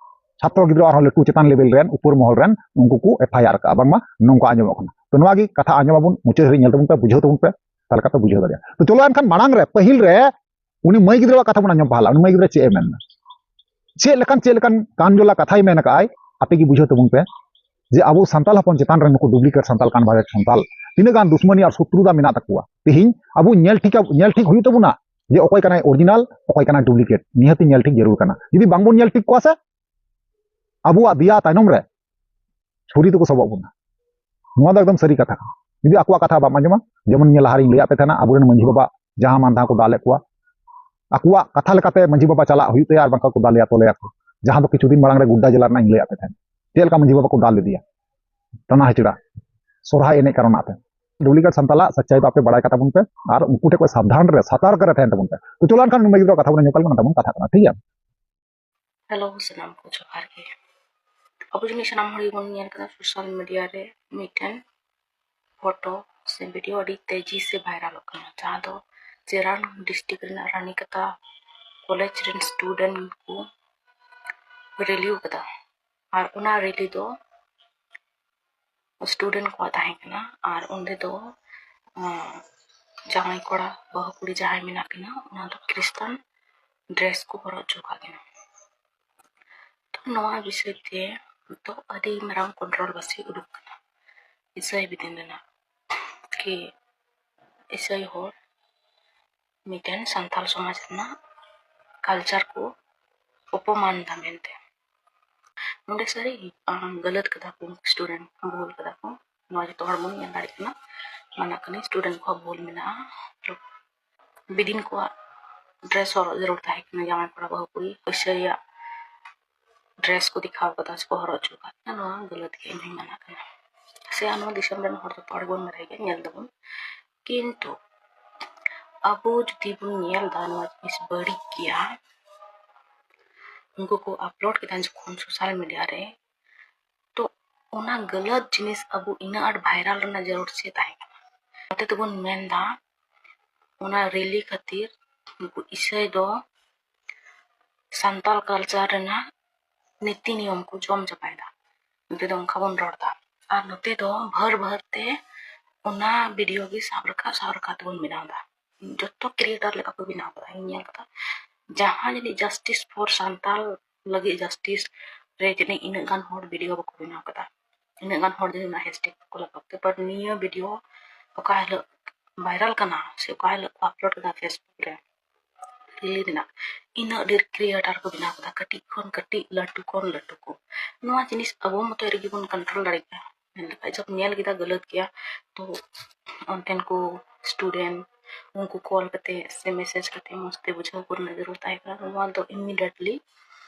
ᱪᱷᱟᱛᱨᱚ ᱜᱤᱫᱽᱨᱟᱹ ᱟᱨᱦᱚᱸ ᱞᱟᱹᱴᱩ ᱪᱮᱛᱟᱱ ᱞᱮᱵᱮᱞ ᱨᱮᱱ, ᱩᱯᱚᱨ ᱢᱚᱦᱚᱞ ᱨᱮᱱ, ᱩᱱᱠᱩ ᱠᱚ ᱮᱯᱷ ᱟᱭ ᱟᱨ ᱠᱟᱜᱼᱟ, ᱵᱟᱝᱢᱟ ᱱᱚᱝᱠᱟ ᱟᱸᱡᱚᱢᱚᱜ ᱠᱟᱱᱟ᱾ ᱛᱚ ᱱᱚᱣᱟ ᱜᱮ ᱠᱟᱛᱷᱟ ᱟᱸᱡᱚᱢ ᱟᱵᱚᱱ, ᱢᱩᱪᱟᱹᱫ ᱫᱷᱟᱹᱨᱤᱡ ᱧᱮᱞ ᱛᱟᱵᱚᱱ ᱯᱮ, ᱵᱩᱡᱷᱟᱹᱣ ᱛᱟᱵᱚᱱ ᱯᱮ, ᱛᱟᱦᱚᱞᱮ ᱠᱷᱟᱱ ᱯᱮ ᱵᱩᱡᱷᱟᱹᱣ ᱫᱟᱲᱮᱭᱟᱜᱼᱟ᱾ ᱛᱚ ᱪᱚᱞᱚ ᱮᱱᱠᱷᱟᱱ ᱢᱟᱲᱟᱝ ᱨᱮ ᱯᱟᱹᱦᱤᱞ ᱨᱮ ᱩᱱᱤ ᱢᱟᱹᱭ ᱜᱤᱫᱽᱨᱟᱹᱣᱟᱜ ᱠᱟᱛᱷᱟ ᱵᱚᱱ ᱟᱸᱡᱚᱢ ᱯᱟᱦᱞᱟ, ᱩᱱᱤ ᱢᱟᱹᱭ ᱜᱤᱫᱽᱨᱟᱹ ᱪᱮᱫ ᱮ ᱢᱮᱱ ᱮᱫᱟ᱾ ᱪᱮᱫ ᱞᱮᱠᱟᱱ, ᱪᱮᱫ ᱞᱮᱠᱟᱱ ᱠᱟᱱ ᱡᱚᱞᱟ ᱠᱟᱛᱷᱟᱭ ᱢᱮᱱ ᱟᱠᱟᱫ ᱟᱭ, ᱟᱯᱮ ᱜᱮ ᱵᱩᱡᱷᱟᱹᱣ ᱛᱟᱵᱚᱱ ᱯᱮ, ᱡᱮ ᱟᱵᱚ ᱥᱟᱱᱛᱟᱞ ᱦᱚᱯᱚᱱ ᱪᱮᱛᱟᱱ ᱨᱮ ᱱᱩᱠᱩ ᱰᱩᱯᱞᱤᱠᱮᱴ ᱥᱟᱱᱛᱟᱞ, ᱠᱚᱱᱵᱷᱟᱨᱴᱮᱰ ᱥᱟᱱᱛᱟᱞ ᱛᱤᱱᱟᱹᱜ ᱜᱟᱱ ᱫᱩᱥᱢᱟᱱᱤ ᱟᱨ ᱥᱚᱛᱨᱩᱛᱟ ᱢᱮᱱᱟᱜ ᱛᱟᱠᱚᱣᱟ᱾ ᱛᱮᱦᱮᱧ ᱟᱵᱚ ᱧᱮᱞ ᱴᱷᱤᱠ, ᱧᱮᱞ ᱴᱷᱤᱠ ᱦᱩᱭᱩᱜ ᱛᱟᱵᱚᱱᱟ ᱡᱮ ᱚᱠᱚᱭ ᱠᱟᱱᱟᱭ ᱚᱨᱤᱡᱤᱱᱟᱞ, ᱚᱠᱚᱭ ᱠᱟᱱᱟᱭ ᱰᱩᱯᱞᱤᱠᱮᱴ, ᱱᱤᱦᱟᱹᱛᱤ ᱧᱮᱞ ᱴᱷᱤᱠ ᱡᱟᱹᱨᱩᱲ ᱠᱟᱱᱟ᱾ ᱡᱩᱫᱤ ᱵᱟᱝᱵᱚᱱ ᱧᱮᱞ ᱴᱷᱤᱠ ᱠᱚᱣᱟ ᱥᱮ, ᱟᱵᱚᱣᱟᱜ ᱫᱮᱭᱟ ᱛᱟᱭᱱᱚᱢ ᱨᱮ ᱪᱷᱩᱨᱤ ᱛᱮᱠᱚ ᱥᱚᱵᱚᱜ ᱵᱚᱱᱟ᱾ ᱱᱚᱣᱟ ᱫᱚ ᱮᱠᱫᱚᱢ ᱥᱟᱹᱨᱤ ᱠᱟᱛᱷᱟ ᱠᱟᱱᱟ᱾ ᱡᱩᱫᱤ ᱟᱠᱚᱣᱟᱜ ᱠᱟᱛᱷᱟ ᱵᱟᱢ ᱟᱸᱡᱚᱢᱟ, ᱡᱮᱢᱚᱱ ᱱᱤᱭᱟᱹ ᱞᱟᱦᱟ ᱨᱤᱧ ᱞᱟᱹᱭᱟᱫ ᱯᱮ ᱛᱟᱦᱮᱱᱟ, ᱟᱵᱚᱨᱮᱱ ᱢᱟᱹᱡᱷᱤ ᱵᱟᱵᱟ ᱡᱟᱦᱟᱸ ᱢᱟᱱ ᱛᱟᱦᱟᱸ ᱠᱚ ᱫᱟᱞᱮᱫ ᱠᱚᱣᱟ, ᱟᱠᱚᱣᱟᱜ ᱠᱟᱛᱷᱟ ᱞᱮᱠᱟᱛᱮ ᱢᱟᱹᱡᱷᱤ ᱵᱟᱵᱟ ᱪᱟᱞᱟᱜ ᱦᱩᱭᱩᱜ ᱛᱟᱭᱟ, ᱟᱨ ᱵᱟᱝᱠᱷᱟᱱ ᱠᱚ ᱫᱟᱞᱮᱭᱟ, ᱛᱚᱞᱮᱭᱟ ᱠᱚ᱾ ᱡᱟᱦᱟᱸ ᱫᱚ ᱠᱤᱪᱷᱩ ᱫᱤᱱ ᱢᱟᱲᱟᱝ ᱨᱮ ᱜᱩᱰᱰᱟ ᱡᱮᱞᱟ ᱨᱮᱱᱟᱜ ᱤᱧ ᱞᱟᱹᱭᱟᱫ ᱯᱮ ᱛᱟᱦᱮᱸᱫ, ᱪᱮᱫ ᱞᱮᱠᱟ ᱢᱟᱹᱡᱷᱤ ᱵᱟᱵᱟ ᱠᱚ ᱫᱟᱞ ᱞᱮᱫᱮᱭᱟ ᱴᱟᱱᱟ ᱦᱤᱪᱲᱟ ᱥᱚᱨᱦᱟᱭ ᱮᱱᱮᱡ ᱠᱟᱨᱚᱱᱟᱜ ᱛᱮ᱾ ᱰᱩᱵᱞᱤᱠᱮᱴ ᱥᱟᱱᱛᱟᱞᱟᱜ ᱥᱟᱪᱟᱭ ᱫᱚ ᱟᱯᱮ ᱵᱟᱲᱟᱭ ᱠᱟᱛᱟ ᱵᱚᱱ ᱯᱮ, ᱟᱨ ᱩᱱᱠᱩ ᱴᱷᱮᱱ ᱠᱷᱚᱱ ᱥᱟᱵᱫᱷᱟᱱ ᱨᱮ, ᱥᱟᱛᱟᱨᱠ ᱨᱮ ᱛᱟᱦᱮᱱ ᱛᱟᱵᱚᱱ ᱯᱮ᱾ ᱛᱚ ᱪᱚᱞᱚ ᱮᱱᱠᱷᱟᱱ ᱱᱩᱱᱟᱹᱜ ᱜᱤᱫᱽᱨᱟᱹ ᱠᱟᱛᱷᱟ ᱵᱚᱱ ᱟᱸᱡᱚᱢ ᱠᱟᱜ ᱞᱮᱠᱷᱟᱱ ᱛᱟᱵᱚᱱ ᱠᱟᱛᱷᱟ ᱠᱟᱱᱟ, ᱴᱷᱤᱠ ᱜᱮᱭᱟ? ᱦᱮᱞᱳ, ᱥᱟᱱᱟᱢ ᱠᱚ ᱡᱚᱦᱟᱨ ᱜᱮ᱾ ᱟᱵᱚ ᱡᱟᱹᱱᱤᱡ ᱥᱟᱱᱟᱢ ᱦᱚᱲ ᱜᱮᱵᱚᱱ ᱧᱮᱞ ᱠᱟᱫᱟ ᱥᱳᱥᱟᱞ ᱢᱤᱰᱤᱭᱟ ᱨᱮ ᱢᱤᱫᱴᱮᱱ ᱯᱷᱳᱴᱳ ᱥᱮ ᱵᱷᱤᱰᱤᱭᱳ ᱟᱹᱰᱤ ᱛᱮᱡᱤ ᱥᱮ ᱵᱷᱟᱭᱨᱟᱞᱚᱜ ᱠᱟᱱᱟ, ᱡᱟᱦᱟᱸ ᱫᱚ ᱪᱮᱨᱟᱱ ᱰᱤᱥᱴᱤᱠ ᱨᱮᱱᱟᱜ ᱨᱟᱱᱤᱠᱟᱛᱟ ᱠᱚᱞᱮᱡᱽ ᱨᱮᱱ ᱥᱴᱩᱰᱮᱱᱴ ᱠᱚ ᱨᱮᱞᱤ ᱠᱟᱫᱟ᱾ ᱟᱨ ᱚᱱᱟ ᱨᱮᱞᱤ ᱫᱚ ᱥᱴᱩᱰᱮᱱᱴ ᱠᱚᱣᱟᱜ ᱛᱟᱦᱮᱸ ᱠᱟᱱᱟ᱾ ᱟᱨ ᱚᱸᱰᱮ ᱫᱚ ᱟᱸ, ᱡᱟᱶᱟᱭ ᱠᱚᱲᱟ ᱵᱟᱹᱦᱩ ᱠᱩᱲᱤ ᱡᱟᱦᱟᱸᱭ ᱢᱮᱱᱟᱜ ᱠᱤᱱᱟ, ᱚᱱᱟ ᱫᱚ ᱠᱷᱨᱤᱥᱴᱟᱱ ᱰᱨᱮᱥ ᱠᱚ ᱦᱚᱨᱚᱜ ᱦᱚᱪᱚ ᱟᱠᱟᱫ ᱠᱤᱱᱟ᱾ ᱛᱚ ᱱᱚᱣᱟ ᱵᱤᱥᱚᱭ ᱛᱮ ᱱᱤᱛᱚᱜ ᱟᱹᱰᱤ ᱢᱟᱨᱟᱝ ᱠᱚᱱᱴᱨᱳᱵᱷᱟᱨᱥᱤ ᱩᱰᱩᱠ ᱠᱟᱱᱟ ᱤᱥᱟᱹᱭ ᱵᱤᱫᱤᱱ ᱨᱮᱱᱟᱜ, ᱠᱤ ᱤᱥᱟᱹᱭ ᱦᱚᱲ ᱢᱤᱫᱴᱮᱱ ᱥᱟᱱᱛᱟᱞ ᱥᱚᱢᱟᱡᱽ ᱨᱮᱱᱟᱜ ᱠᱟᱞᱪᱟᱨ ᱠᱚ ᱚᱯᱚᱢᱟᱱ ᱮᱫᱟ ᱢᱮᱱᱛᱮ᱾ ᱱᱚᱰᱮ ᱥᱟᱹᱨᱤ ᱜᱟᱹᱞᱟᱹᱛ ᱠᱟᱫᱟ ᱠᱚ ᱥᱴᱩᱰᱮᱱᱴ, ᱵᱷᱩᱞ ᱠᱟᱫᱟ ᱠᱚ, ᱱᱚᱣᱟ ᱡᱚᱛᱚ ᱦᱚᱲ ᱵᱚᱱ ᱧᱮᱞ ᱫᱟᱲᱮᱭᱟᱜ ᱠᱟᱱᱟ᱾ ᱢᱟᱱᱟ ᱠᱟᱹᱱᱟᱹᱧ, ᱥᱴᱩᱰᱮᱱᱴ ᱠᱚᱣᱟᱜ ᱵᱷᱩᱞ ᱢᱮᱱᱟᱜᱼᱟ᱾ ᱵᱤᱫᱤᱱ ᱠᱚᱣᱟᱜ ᱰᱨᱮᱥ ᱦᱚᱨᱚᱜ ᱡᱟᱹᱨᱩᱲ ᱛᱟᱦᱮᱸ ᱠᱟᱱᱟ, ᱡᱟᱶᱟᱭ ᱠᱚᱲᱟ ᱵᱟᱹᱦᱩ ᱠᱩᱲᱤ ᱯᱚᱭᱥᱟᱹᱭᱟᱜ ᱰᱨᱮᱥ ᱠᱚ ᱫᱮᱠᱷᱟᱣ ᱠᱟᱫᱟ ᱥᱮᱠᱚ ᱦᱚᱨᱚᱜ ᱦᱚᱪᱚ ᱟᱠᱟᱫ ᱠᱟᱱᱟ, ᱱᱚᱣᱟ ᱜᱟᱹᱞᱟᱹᱛ ᱜᱮ ᱤᱧ ᱦᱚᱧ ᱢᱟᱱᱟ ᱠᱟᱱᱟ᱾ ᱥᱮ ᱱᱚᱣᱟ ᱫᱤᱥᱚᱢ ᱨᱮᱱ ᱦᱚᱲ ᱡᱚᱛᱚ ᱦᱚᱲ ᱵᱚᱱ ᱵᱟᱲᱟᱭ ᱜᱮᱭᱟ, ᱧᱮᱞ ᱫᱟᱵᱚᱱ᱾ ᱠᱤᱱᱛᱩ ᱟᱵᱚ ᱡᱩᱫᱤ ᱵᱚᱱ ᱧᱮᱞ ᱫᱟ ᱱᱚᱣᱟ ᱡᱤᱱᱤᱥ ᱵᱟᱹᱲᱤᱡ ᱜᱮᱭᱟ, ᱩᱱᱠᱩ ᱠᱚ ᱟᱯᱞᱳᱰ ᱠᱮᱫᱟ ᱡᱚᱠᱷᱚᱱ ᱥᱳᱥᱟᱞ ᱢᱤᱰᱤᱭᱟ ᱨᱮ, ᱛᱚ ᱚᱱᱟ ᱜᱟᱹᱞᱟᱹᱛ ᱡᱤᱱᱤᱥ ᱟᱵᱚ ᱤᱱᱟᱹᱜ ᱟᱸᱴ ᱵᱷᱟᱭᱨᱟᱞ ᱨᱮᱱᱟᱜ ᱡᱟᱹᱨᱩᱲ ᱪᱮᱫ ᱛᱟᱦᱮᱸ ᱠᱟᱱᱟ? ᱱᱚᱛᱮ ᱫᱚᱵᱚᱱ ᱢᱮᱱ ᱫᱟ ᱚᱱᱟ ᱨᱮᱞᱤ ᱠᱷᱟᱹᱛᱤᱨ ᱩᱱᱠᱩ ᱤᱥᱟᱹᱭ ᱫᱚ ᱥᱟᱱᱛᱟᱞ ᱠᱟᱞᱪᱟᱨ ᱨᱮᱱᱟᱜ ᱱᱤᱛᱤ ᱱᱤᱭᱚᱢ ᱠᱚ ᱡᱚᱢ ᱪᱟᱵᱟᱭᱮᱫᱟ᱾ ᱱᱚᱛᱮ ᱫᱚ ᱚᱱᱠᱟ ᱵᱚᱱ ᱨᱚᱲ ᱫᱟ, ᱟᱨ ᱱᱚᱛᱮ ᱫᱚ ᱵᱷᱟᱹᱨ ᱵᱷᱟᱹᱨ ᱛᱮ ᱚᱱᱟ ᱵᱷᱤᱰᱤᱭᱳ ᱜᱮ ᱥᱟᱵ ᱨᱟᱠᱟᱵ ᱥᱟᱵ ᱨᱟᱠᱟᱵ ᱛᱮᱵᱚᱱ ᱵᱮᱱᱟᱣ ᱫᱟ᱾ ᱡᱚᱛᱚ ᱠᱨᱤᱭᱮᱴᱟᱨ ᱞᱮᱠᱟ ᱠᱚ ᱵᱮᱱᱟᱣ ᱠᱟᱫᱟ, ᱤᱧ ᱧᱮᱞ ᱠᱟᱫᱟ᱾ ᱡᱟᱦᱟᱸ ᱡᱟᱹᱱᱤᱡ justice for ᱥᱟᱱᱛᱟᱞ ᱞᱟᱹᱜᱤᱫ justice ᱨᱮ ᱡᱟᱹᱱᱤᱡ ᱤᱱᱟᱹᱜ ᱜᱟᱱ ᱦᱚᱲ ᱵᱷᱤᱰᱤᱭᱳ ᱵᱟᱠᱚ ᱵᱮᱱᱟᱣ ᱠᱟᱫᱟ, ᱤᱱᱟᱹᱜ ᱜᱟᱱ ᱦᱚᱲ ᱡᱟᱹᱱᱤᱡ ᱚᱱᱟ ᱦᱮᱥᱴᱮᱜ ᱵᱟᱠᱚ ᱞᱟᱜᱟᱣ ᱠᱮᱫᱟ᱾ But ᱱᱤᱭᱟᱹ ᱵᱷᱤᱰᱤᱭᱳ ᱚᱠᱟ ᱦᱤᱞᱳᱜ ᱵᱷᱟᱭᱨᱟᱞ ᱠᱟᱱᱟ ᱥᱮ ᱚᱠᱟ ᱦᱤᱞᱳᱜ ᱠᱚ ᱟᱯᱞᱳᱰ ᱠᱮᱫᱟ ᱯᱷᱮᱥᱵᱩᱠ ᱨᱮ, ᱨᱮᱞᱤ ᱨᱮᱱᱟᱜ, ᱤᱱᱟᱹᱜ ᱰᱷᱮᱨ ᱠᱨᱤᱭᱮᱴᱟᱨ ᱠᱚ ᱵᱮᱱᱟᱣ ᱠᱟᱫᱟ, ᱠᱟᱹᱴᱤᱡ ᱠᱷᱚᱱ ᱠᱟᱹᱴᱤᱡ, ᱞᱟᱹᱴᱩ ᱠᱷᱚᱱ ᱞᱟᱹᱴᱩ ᱠᱚ᱾ ᱱᱚᱣᱟ ᱡᱤᱱᱤᱥ ᱟᱵᱚ ᱢᱚᱛᱚ ᱨᱮᱜᱮ ᱵᱚᱱ ᱠᱚᱱᱴᱨᱳᱞ ᱫᱟᱲᱮᱭᱟᱜᱼᱟ᱾ ᱢᱮᱱ ᱞᱮᱠᱷᱟᱡ ᱡᱚᱵ ᱧᱮᱞ ᱠᱮᱫᱟ ᱜᱟᱹᱞᱟᱹᱛ ᱜᱮᱭᱟ, ᱛᱚ ᱚᱱᱛᱮᱱ ᱠᱚ ᱥᱴᱩᱰᱮᱱᱴ ᱩᱱᱠᱩ ᱠᱚᱞ ᱠᱟᱛᱮ ᱥᱮ ᱢᱮᱥᱮᱡᱽ ᱠᱟᱛᱮ ᱢᱚᱡᱽ ᱛᱮ ᱵᱩᱡᱷᱟᱹᱣ ᱠᱚ ᱨᱮᱱᱟᱜ ᱡᱟᱹᱨᱩᱲ ᱛᱟᱦᱮᱸ ᱠᱟᱱᱟ᱾ ᱱᱚᱣᱟ ᱫᱚ ᱤᱢᱤᱰᱤᱭᱮᱴᱞᱤ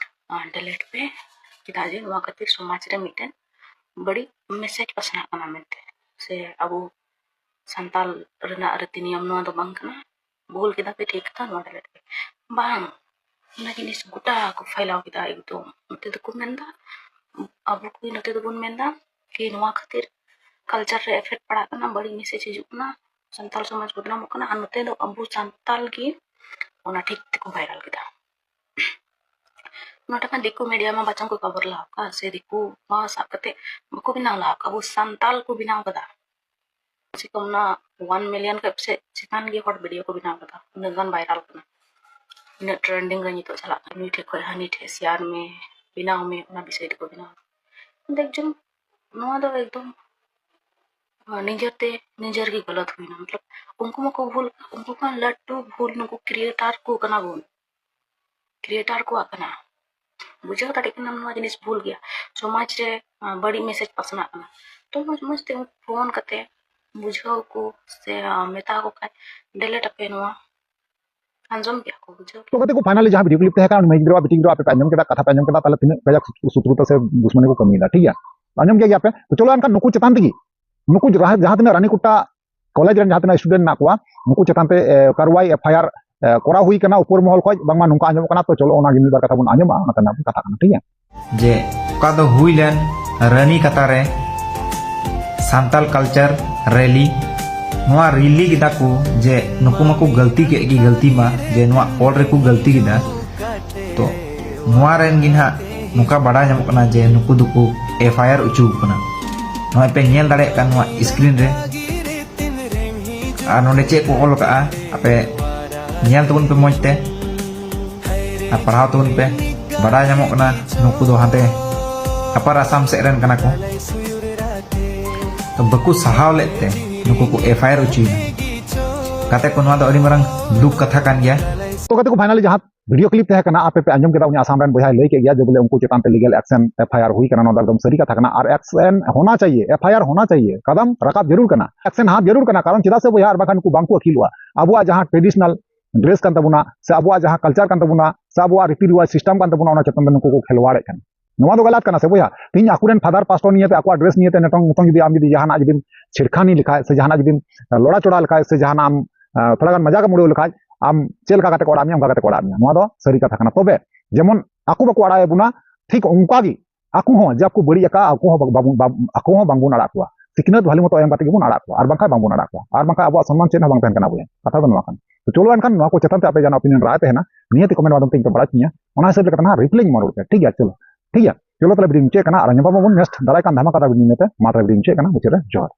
ᱰᱤᱞᱤᱴ ᱯᱮ, ᱪᱮᱫᱟᱜ ᱡᱮ ᱱᱚᱣᱟ ᱠᱷᱟᱹᱛᱤᱨ ᱥᱚᱢᱟᱡᱽ ᱨᱮ ᱢᱤᱫᱴᱮᱱ ᱵᱟᱹᱲᱤᱡ ᱢᱮᱥᱮᱡᱽ ᱯᱟᱥᱱᱟᱜ ᱠᱟᱱᱟ ᱢᱮᱱᱛᱮ, ᱥᱮ ᱟᱵᱚ ᱥᱟᱱᱛᱟᱞ ᱨᱮᱱᱟᱜ ᱨᱤᱛᱤ ᱱᱤᱭᱚᱢ ᱱᱚᱣᱟ ᱫᱚ ᱵᱟᱝ ᱠᱟᱱᱟ, ᱵᱷᱩᱞ ᱠᱮᱫᱟ ᱯᱮ, ᱴᱷᱤᱠ ᱠᱟᱛᱷᱟ, ᱱᱚᱣᱟ ᱰᱤᱞᱤᱴ ᱯᱮ᱾ ᱵᱟᱝ, ᱚᱱᱟ ᱡᱤᱱᱤᱥ ᱜᱚᱴᱟ ᱠᱚ ᱯᱷᱟᱭᱞᱟᱣ ᱠᱮᱫᱟ ᱮᱠᱫᱚᱢ᱾ ᱱᱚᱛᱮ ᱫᱚᱠᱚ ᱢᱮᱱᱫᱟ, ᱟᱵᱚ ᱠᱚ ᱱᱚᱛᱮ ᱫᱚᱵᱚᱱ ᱢᱮᱱᱫᱟ ᱠᱤ ᱱᱚᱣᱟ ᱠᱷᱟᱹᱛᱤᱨ ᱠᱟᱞᱪᱟᱨ ᱨᱮ ᱮᱯᱷᱮᱠᱴ ᱯᱟᱲᱟᱜ ᱠᱟᱱᱟ, ᱵᱟᱹᱲᱤᱡ ᱢᱮᱥᱮᱡᱽ ᱦᱤᱡᱩᱜ ᱠᱟᱱᱟ, ᱥᱟᱱᱛᱟᱲ ᱥᱚᱢᱟᱡᱽ ᱵᱚᱫᱱᱟᱢᱚᱜ ᱠᱟᱱᱟ᱾ ᱟᱨ ᱱᱚᱛᱮ ᱫᱚ ᱟᱵᱚ ᱥᱟᱱᱛᱟᱞ ᱜᱮ ᱚᱱᱟ ᱴᱷᱤᱠ ᱛᱮᱠᱚ ᱵᱷᱟᱭᱨᱟᱞ ᱠᱮᱫᱟ᱾ ᱱᱚᱰᱮ ᱢᱟ ᱫᱤᱠᱩ ᱢᱤᱰᱤᱭᱟ ᱢᱟ ᱵᱟᱪᱚᱝ ᱠᱚ ᱠᱟᱵᱷᱟᱨ ᱞᱟᱦᱟ ᱠᱟᱜ, ᱥᱮ ᱫᱤᱠᱩ ᱢᱟ ᱥᱟᱵ ᱠᱟᱛᱮ ᱵᱟᱠᱚ ᱵᱮᱱᱟᱣ ᱞᱟᱦᱟ ᱠᱟᱜ, ᱟᱵᱚ ᱥᱟᱱᱛᱟᱞ ᱠᱚ ᱵᱮᱱᱟᱣ ᱠᱟᱫᱟ᱾ ᱠᱚᱢ ᱥᱮ ᱠᱚᱢ ᱚᱱᱟ ᱚᱣᱟᱱ ᱢᱤᱞᱤᱭᱚᱱ ᱠᱷᱚᱱ ᱯᱟᱥᱮᱡ ᱪᱮᱛᱟᱱ ᱜᱮ ᱦᱚᱲ ᱵᱷᱤᱰᱤᱭᱳ ᱠᱚ ᱵᱮᱱᱟᱣ ᱠᱟᱫᱟ, ᱩᱱᱟᱹᱜ ᱜᱟᱱ ᱵᱷᱟᱭᱨᱟᱞ ᱠᱟᱱᱟ, ᱩᱱᱟᱹᱜ ᱴᱨᱮᱱᱰᱤᱝ ᱨᱮ ᱱᱤᱛᱚᱜ ᱪᱟᱞᱟᱜ ᱠᱟᱱᱟ, ᱱᱩᱭ ᱴᱷᱮᱡ ᱠᱷᱚᱡ ᱦᱟᱹᱱᱤ ᱴᱷᱮᱡ ᱥᱮᱭᱟᱨ ᱢᱮ, ᱵᱮᱱᱟᱣ ᱢᱮ, ᱚᱱᱟ ᱵᱤᱥᱚᱭ ᱛᱮᱠᱚ ᱵᱮᱱᱟᱣ ᱠᱟᱫᱟ᱾ ᱮᱠᱫᱚᱢ ᱱᱚᱣᱟ ᱫᱚ ᱮᱠᱫᱚᱢ ᱱᱤᱡᱮᱨ ᱛᱮ ᱱᱤᱡᱮᱨ ᱜᱮ ᱜᱟᱞᱟᱛ ᱦᱩᱭᱱᱟ᱾ ᱢᱚᱛᱞᱚᱵ ᱩᱱᱠᱩ ᱢᱟᱠᱚ ᱵᱷᱩᱞ, ᱩᱱᱠᱩ ᱠᱷᱚᱱ ᱞᱟᱹᱴᱩ ᱵᱷᱩᱞ ᱱᱩᱠᱩ ᱠᱨᱤᱭᱮᱴᱟᱨ ᱠᱚ ᱠᱟᱱᱟ ᱵᱚᱱ, ᱠᱨᱤᱭᱮᱴᱟᱨ ᱠᱚᱣᱟᱜ ᱠᱟᱱᱟ᱾ ᱵᱩᱡᱷᱟᱹᱣ ᱫᱟᱲᱮᱭᱟᱜ ᱠᱟᱱᱟᱢ ᱱᱚᱣᱟ ᱡᱤᱱᱤᱥ ᱵᱷᱩᱞ ᱜᱮᱭᱟ, ᱥᱚᱢᱟᱡᱽ ᱨᱮ ᱟᱸ, ᱵᱟᱹᱲᱤᱡ ᱢᱮᱥᱮᱡᱽ ᱯᱟᱥᱱᱟᱜ ᱠᱟᱱᱟ᱾ ᱛᱚ ᱢᱚᱡᱽ ᱢᱚᱡᱽ ᱛᱮ ᱯᱷᱳᱱ ᱠᱟᱛᱮ ᱵᱩᱡᱷᱟᱹᱣ ᱠᱚ ᱥᱮ ᱟᱸ, ᱢᱮᱛᱟ ᱠᱚ ᱠᱷᱟᱡ ᱰᱤᱞᱤᱴ ᱟᱯᱮ ᱱᱚᱣᱟ, ᱟᱸᱡᱚᱢ ᱜᱮᱭᱟ ᱠᱚ, ᱵᱩᱡᱷᱟᱹᱣ ᱛᱚ ᱜᱮᱭᱟ ᱜᱟᱛᱮ ᱠᱚ, ᱯᱷᱟᱭᱱᱟᱞᱤ ᱡᱟᱦᱟᱸ ᱵᱷᱤᱰᱤᱭᱳ ᱠᱞᱤᱯ ᱛᱟᱦᱮᱸ ᱠᱟᱱᱟ, ᱩᱱᱤ ᱢᱟᱹᱭ ᱜᱤᱫᱽᱨᱟᱹᱣᱟᱜ, ᱵᱤᱴᱤ ᱜᱤᱫᱽᱨᱟᱹᱣᱟᱜ ᱟᱯᱮ ᱯᱮ ᱟᱸᱡᱚᱢ ᱠᱮᱫᱟ, ᱠᱟᱛᱷᱟ ᱯᱮ ᱟᱸᱡᱚᱢ ᱠᱮᱫᱟ, ᱛᱟᱦᱞᱮ ᱛᱤᱱᱟᱹᱜ ᱠᱟᱡᱟᱠ ᱥᱩᱛᱨᱩᱛᱟ ᱥᱮ ᱫᱩᱥᱢᱟᱱᱤ ᱠᱚ ᱠᱟᱹᱢᱤᱭᱮᱫᱟ, ᱴᱷᱤᱠ ᱜᱮᱭᱟ? ᱟᱸᱡᱚᱢ ᱜᱮᱭᱟ ᱜᱮᱭᱟᱯᱮ? ᱛᱚ ᱪᱚᱞᱚ ᱮᱱᱠᱷᱟᱱ ᱱᱩᱠᱩ ᱪᱮᱛᱟᱱ ᱛᱮᱜᱮ, ᱱᱩᱠᱩ ᱡᱟᱦᱟᱸ ᱡᱟᱦᱟᱸ ᱛᱤᱱᱟᱹᱜ ᱨᱟᱱᱤᱠᱩᱴᱟ ᱠᱚᱞᱮᱡᱽ ᱨᱮᱱ ᱡᱟᱦᱟᱸ ᱛᱤᱱᱟᱹᱜ ᱥᱴᱩᱰᱮᱱᱴ ᱢᱮᱱᱟᱜ ᱠᱚᱣᱟ, ᱱᱩᱠᱩ ᱪᱮᱛᱟᱱ ᱛᱮ, ᱮ, ᱠᱟᱨᱣᱟᱭ, ᱮᱯᱷ ᱟᱭ ᱟᱨ, ᱮ, ᱠᱚᱨᱟᱣ ᱦᱩᱭ ᱠᱟᱱᱟ ᱩᱯᱚᱨ ᱢᱚᱦᱚᱞ ᱠᱷᱚᱡ, ᱵᱟᱝᱢᱟ ᱱᱚᱝᱠᱟ ᱟᱸᱡᱚᱢᱚᱜ ᱠᱟᱱᱟ᱾ ᱛᱚ ᱪᱚᱞᱚ ᱚᱱᱟ ᱜᱮ ᱢᱤᱫ ᱵᱟᱨ ᱠᱟᱛᱷᱟ ᱵᱚᱱ ᱟᱸᱡᱚᱢᱟ, ᱚᱱᱟ ᱛᱟᱭᱚᱢ ᱠᱟᱛᱷᱟ ᱠᱟᱱᱟ, ᱴᱷᱤᱠ ᱜᱮᱭᱟ? ᱡᱮ ᱚᱠᱟ ᱫᱚ ᱦᱩᱭ ᱞᱮᱱ ᱨᱟᱹᱱᱤ ᱠᱟᱛᱟ ᱨᱮ ᱥᱟᱱᱛᱟᱞ ᱠᱟᱞᱪᱟᱨ ᱨᱮᱞᱤ, ᱱᱚᱣᱟ ᱨᱮᱞᱤ ᱠᱮᱫᱟ ᱠᱚ ᱡᱮ ᱱᱩᱠᱩ ᱢᱟᱠᱚ ᱜᱟᱹᱞᱛᱤ ᱠᱮᱫ ᱜᱮ, ᱜᱟᱹᱞᱛᱤ ᱢᱟ, ᱡᱮ ᱱᱚᱣᱟ ᱚᱞ ᱨᱮᱠᱚ ᱜᱟᱹᱞᱛᱤ ᱠᱮᱫᱟ᱾ ᱛᱚ ᱱᱚᱣᱟ ᱨᱮᱱ ᱜᱮ ᱱᱟᱦᱟᱜ ᱱᱚᱝᱠᱟ ᱵᱟᱰᱟᱭ ᱧᱟᱢᱚᱜ ᱠᱟᱱᱟ ᱡᱮ ᱱᱩᱠᱩ ᱫᱚᱠᱚ ᱮᱯᱷ ᱟᱭ ᱟᱨ ᱦᱚᱪᱚ ᱟᱠᱚ ᱠᱟᱱᱟ᱾ ᱱᱚᱜᱼᱚᱭ ᱯᱮ ᱧᱮᱞ ᱫᱟᱲᱮᱭᱟᱜ ᱠᱟᱱ ᱱᱚᱣᱟ ᱥᱠᱨᱤᱱ ᱨᱮ, ᱟᱨ ᱱᱚᱰᱮ ᱪᱮᱫ ᱠᱚ ᱚᱞ ᱟᱠᱟᱜᱼᱟ, ᱟᱯᱮ ᱧᱮᱞ ᱛᱟᱵᱚᱱ ᱯᱮ ᱢᱚᱡᱽ ᱛᱮ ᱟᱨ ᱯᱟᱲᱦᱟᱣ ᱛᱟᱵᱚᱱ ᱯᱮ᱾ ᱵᱟᱰᱟᱭ ᱧᱟᱢᱚᱜ ᱠᱟᱱᱟ ᱱᱩᱠᱩ ᱫᱚ ᱦᱟᱱᱛᱮ ᱟᱯᱟᱨ ᱟᱥᱟᱢ ᱥᱮᱫ ᱨᱮᱱ ᱠᱟᱱᱟ ᱠᱚ᱾ ᱛᱚ ᱵᱟᱠᱚ ᱥᱟᱦᱟᱣ ᱞᱮᱫ ᱛᱮ ᱱᱩᱠᱩ ᱠᱚ ᱮᱯᱷ ᱟᱭ ᱟᱨ ᱦᱚᱪᱚᱭᱮᱱᱟ᱾ ᱜᱟᱛᱮ ᱠᱚ, ᱱᱚᱣᱟ ᱫᱚ ᱟᱹᱰᱤ ᱢᱟᱨᱟᱝ ᱫᱩᱠ ᱠᱟᱛᱷᱟ ᱠᱟᱱ ᱜᱮᱭᱟ᱾ ᱛᱚ ᱜᱟᱛᱮ ᱠᱚ, ᱯᱷᱟᱭᱱᱟᱞᱤ ᱡᱟᱦᱟᱸ ᱵᱷᱤᱰᱤᱭᱳ ᱠᱞᱤᱯ ᱛᱟᱦᱮᱸ ᱠᱟᱱᱟ, ᱟᱯᱮ ᱯᱮ ᱟᱸᱡᱚᱢ ᱠᱮᱫᱟ, ᱩᱱᱤ ᱟᱥᱟᱢ ᱨᱮᱱ ᱵᱚᱭᱦᱟᱭ ᱞᱟᱹᱭ ᱠᱮᱫ ᱜᱮᱭᱟ ᱡᱮ ᱵᱚᱞᱮ ᱩᱱᱠᱩ ᱪᱮᱛᱟᱱ ᱛᱮ ᱞᱤᱜᱟᱞ ᱮᱠᱥᱮᱱ, ᱮᱯᱷ ᱟᱭ ᱟᱨ ᱦᱩᱭ ᱠᱟᱱᱟ᱾ ᱱᱚᱣᱟ ᱫᱚ ᱮᱠᱫᱚᱢ ᱥᱟᱹᱨᱤ ᱠᱟᱛᱷᱟ ᱠᱟᱱᱟ᱾ ᱟᱨ ᱮᱠᱥᱮᱱ ᱦᱳᱱᱟ ᱪᱟᱦᱤᱭᱮ, ᱮᱯᱷ ᱟᱭ ᱟᱨ ᱦᱳᱱᱟ ᱪᱟᱦᱤᱭᱮ, ᱠᱟᱫᱟᱢ ᱨᱟᱠᱟᱵ ᱡᱟᱹᱨᱩᱲ ᱠᱟᱱᱟ, ᱮᱠᱥᱮᱱ ᱦᱟᱛ ᱡᱟᱹᱨᱩᱲ ᱠᱟᱱᱟ᱾ ᱠᱟᱨᱚᱱ ᱪᱮᱫᱟᱜ ᱥᱮ ᱵᱚᱭᱦᱟ, ᱟᱨ ᱵᱟᱝᱠᱷᱟᱱ ᱱᱩᱠᱩ ᱵᱟᱝᱠᱚ ᱟᱹᱠᱤᱞᱚᱜᱼᱟ᱾ ᱟᱵᱚᱣᱟᱜ ᱡᱟᱦᱟᱸ ᱴᱨᱮᱰᱤᱥᱚᱱᱟᱞ ᱰᱨᱮᱥ ᱠᱟᱱ ᱛᱟᱵᱚᱱᱟ, ᱥᱮ ᱟᱵᱚᱣᱟᱜ ᱡᱟᱦᱟᱸ ᱠᱟᱞᱪᱟᱨ ᱠᱟᱱ ᱛᱟᱵᱚᱱᱟ, ᱥᱮ ᱟᱵᱚᱣᱟᱜ ᱨᱤᱛᱤ ᱨᱮᱣᱟᱡᱽ ᱥᱤᱥᱴᱮᱢ ᱠᱟᱱ ᱛᱟᱵᱚᱱᱟ, ᱚᱱᱟ ᱪᱮᱛᱟᱱ ᱨᱮ ᱱᱩᱠᱩ ᱠᱚ ᱠᱷᱮᱞᱣᱟᱲᱮᱫ ᱠᱟᱱᱟ᱾ ᱱᱚᱣᱟ ᱫᱚ ᱜᱟᱞᱟᱛ ᱠᱟᱱᱟ ᱥᱮ ᱵᱚᱭᱦᱟ? ᱛᱮᱦᱮᱧ ᱟᱠᱚᱨᱮᱱ ᱯᱷᱟᱫᱟᱨ ᱯᱟᱥᱴᱚᱨ ᱱᱤᱭᱮᱛᱮ, ᱟᱠᱚᱣᱟᱜ ᱰᱨᱮᱥ ᱱᱤᱭᱮᱛᱮ ᱱᱤᱛᱚᱝ, ᱱᱤᱛᱚᱝ ᱡᱩᱫᱤ ᱟᱢ ᱡᱩᱫᱤ ᱡᱟᱦᱟᱱᱟᱜ ᱡᱩᱫᱤᱢ ᱪᱷᱮᱲᱠᱷᱟᱱᱤ ᱞᱮᱠᱷᱟᱡ, ᱥᱮ ᱡᱟᱦᱟᱱᱟᱜ ᱡᱩᱫᱤᱢ ᱞᱚᱲᱟ ᱪᱚᱲᱟ ᱞᱮᱠᱷᱟᱡ, ᱥᱮ ᱡᱟᱦᱟᱱᱟᱜ ᱟᱢ, ᱟᱸ, ᱛᱷᱚᱲᱟ ᱜᱟᱱ ᱢᱟᱡᱟᱠ ᱮᱢ ᱩᱲᱟᱹᱣ ᱞᱮᱠᱷᱟᱡ, ᱟᱢ ᱪᱮᱫ ᱞᱮᱠᱟ ᱠᱟᱛᱮ ᱠᱚ ᱟᱲᱟᱜ ᱢᱮᱭᱟ? ᱚᱱᱠᱟ ᱠᱟᱛᱮ ᱠᱚ ᱟᱲᱟᱜ ᱢᱮᱭᱟ᱾ ᱱᱚᱣᱟ ᱫᱚ ᱥᱟᱹᱨᱤ ᱠᱟᱛᱷᱟ ᱠᱟᱱᱟ᱾ ᱛᱚᱵᱮ ᱡᱮᱢᱚᱱ ᱟᱠᱚ ᱵᱟᱠᱚ ᱟᱲᱟᱜ ᱮᱫ ᱵᱚᱱᱟ, ᱴᱷᱤᱠ ᱚᱱᱠᱟ ᱜᱮ ᱟᱠᱚ ᱦᱚᱸ ᱡᱟ ᱠᱚ ᱵᱟᱹᱲᱤᱡ ᱟᱠᱟᱫ, ᱟᱠᱚ ᱦᱚᱸ ᱵᱟᱵᱚᱱ, ᱵᱟᱵ-, ᱟᱠᱚ ᱦᱚᱸ ᱵᱟᱝᱵᱚᱱ ᱟᱲᱟᱜ ᱠᱚᱣᱟ᱾ ᱥᱤᱠᱷᱱᱟᱹᱛ ᱵᱷᱟᱞᱤ ᱢᱚᱛᱚ ᱮᱢ ᱠᱟᱛᱮ ᱜᱮᱵᱚᱱ ᱟᱲᱟᱜ ᱠᱚᱣᱟ, ᱟᱨ ᱵᱟᱝᱠᱷᱟᱱ ᱵᱟᱝᱵᱚᱱ ᱟᱲᱟᱜ ᱠᱚᱣᱟ, ᱟᱨ ᱵᱟᱝᱠᱷᱟᱱ ᱟᱵᱚᱣᱟᱜ ᱥᱚᱱᱢᱟᱱ ᱪᱮᱫ ᱦᱚᱸ ᱵᱟᱝ ᱛᱟᱦᱮᱱ ᱠᱟᱱᱟ ᱵᱚᱭᱦᱟ᱾ ᱠᱟᱛᱷᱟ ᱫᱚ ᱱᱚᱣᱟ ᱠᱟᱱᱟ᱾ ᱛᱚ ᱪᱚᱞᱚ ᱮᱱᱠᱷᱟᱱ ᱱᱚᱣᱟ ᱠᱚ ᱪᱮᱛᱟᱱ ᱛᱮ ᱟᱯᱮ ᱡᱟᱦᱟᱱᱟᱜ opinion ᱨᱟᱭ ᱛᱟᱦᱮᱱᱟ, ᱱᱤᱭᱟᱹ ᱛᱮ comment ᱢᱟᱫᱽᱫᱷᱚᱢ ᱛᱮ ᱤᱧ ᱯᱮ ᱵᱟᱲᱟᱭ ᱦᱚᱪᱚᱧᱟ, ᱚᱱᱟ ᱦᱤᱥᱟᱹᱵ ᱞᱮᱠᱟᱛᱮ ᱱᱟᱦᱟᱜ reply ᱤᱧ ᱮᱢᱟ ᱨᱩᱣᱟᱹᱲ ᱯᱮᱭᱟ᱾ ᱴᱷᱤᱠ ᱜᱮᱭᱟ, ᱪᱚᱞᱚ, ᱴᱷᱤᱠ ᱜᱮᱭᱟ, ᱪᱚᱞᱚ ᱛᱟᱦᱞᱮ video ᱢᱩᱪᱟᱹᱫ ᱠᱟᱱᱟ, ᱟᱨ ᱧᱟᱯᱟᱢ ᱟᱵᱚᱱ next ᱫᱟᱨᱟᱭ ᱠᱟᱱ ᱫᱷᱟᱢᱟᱠᱟᱫᱟᱨ video ᱛᱮ᱾ ᱢᱟ ᱛᱟᱦᱞᱮ video ᱢᱩᱪᱟᱹᱫ ᱠᱟᱱᱟ, ᱢᱩᱪᱟᱹᱫ ᱨᱮ ᱡᱚᱦᱟᱨ᱾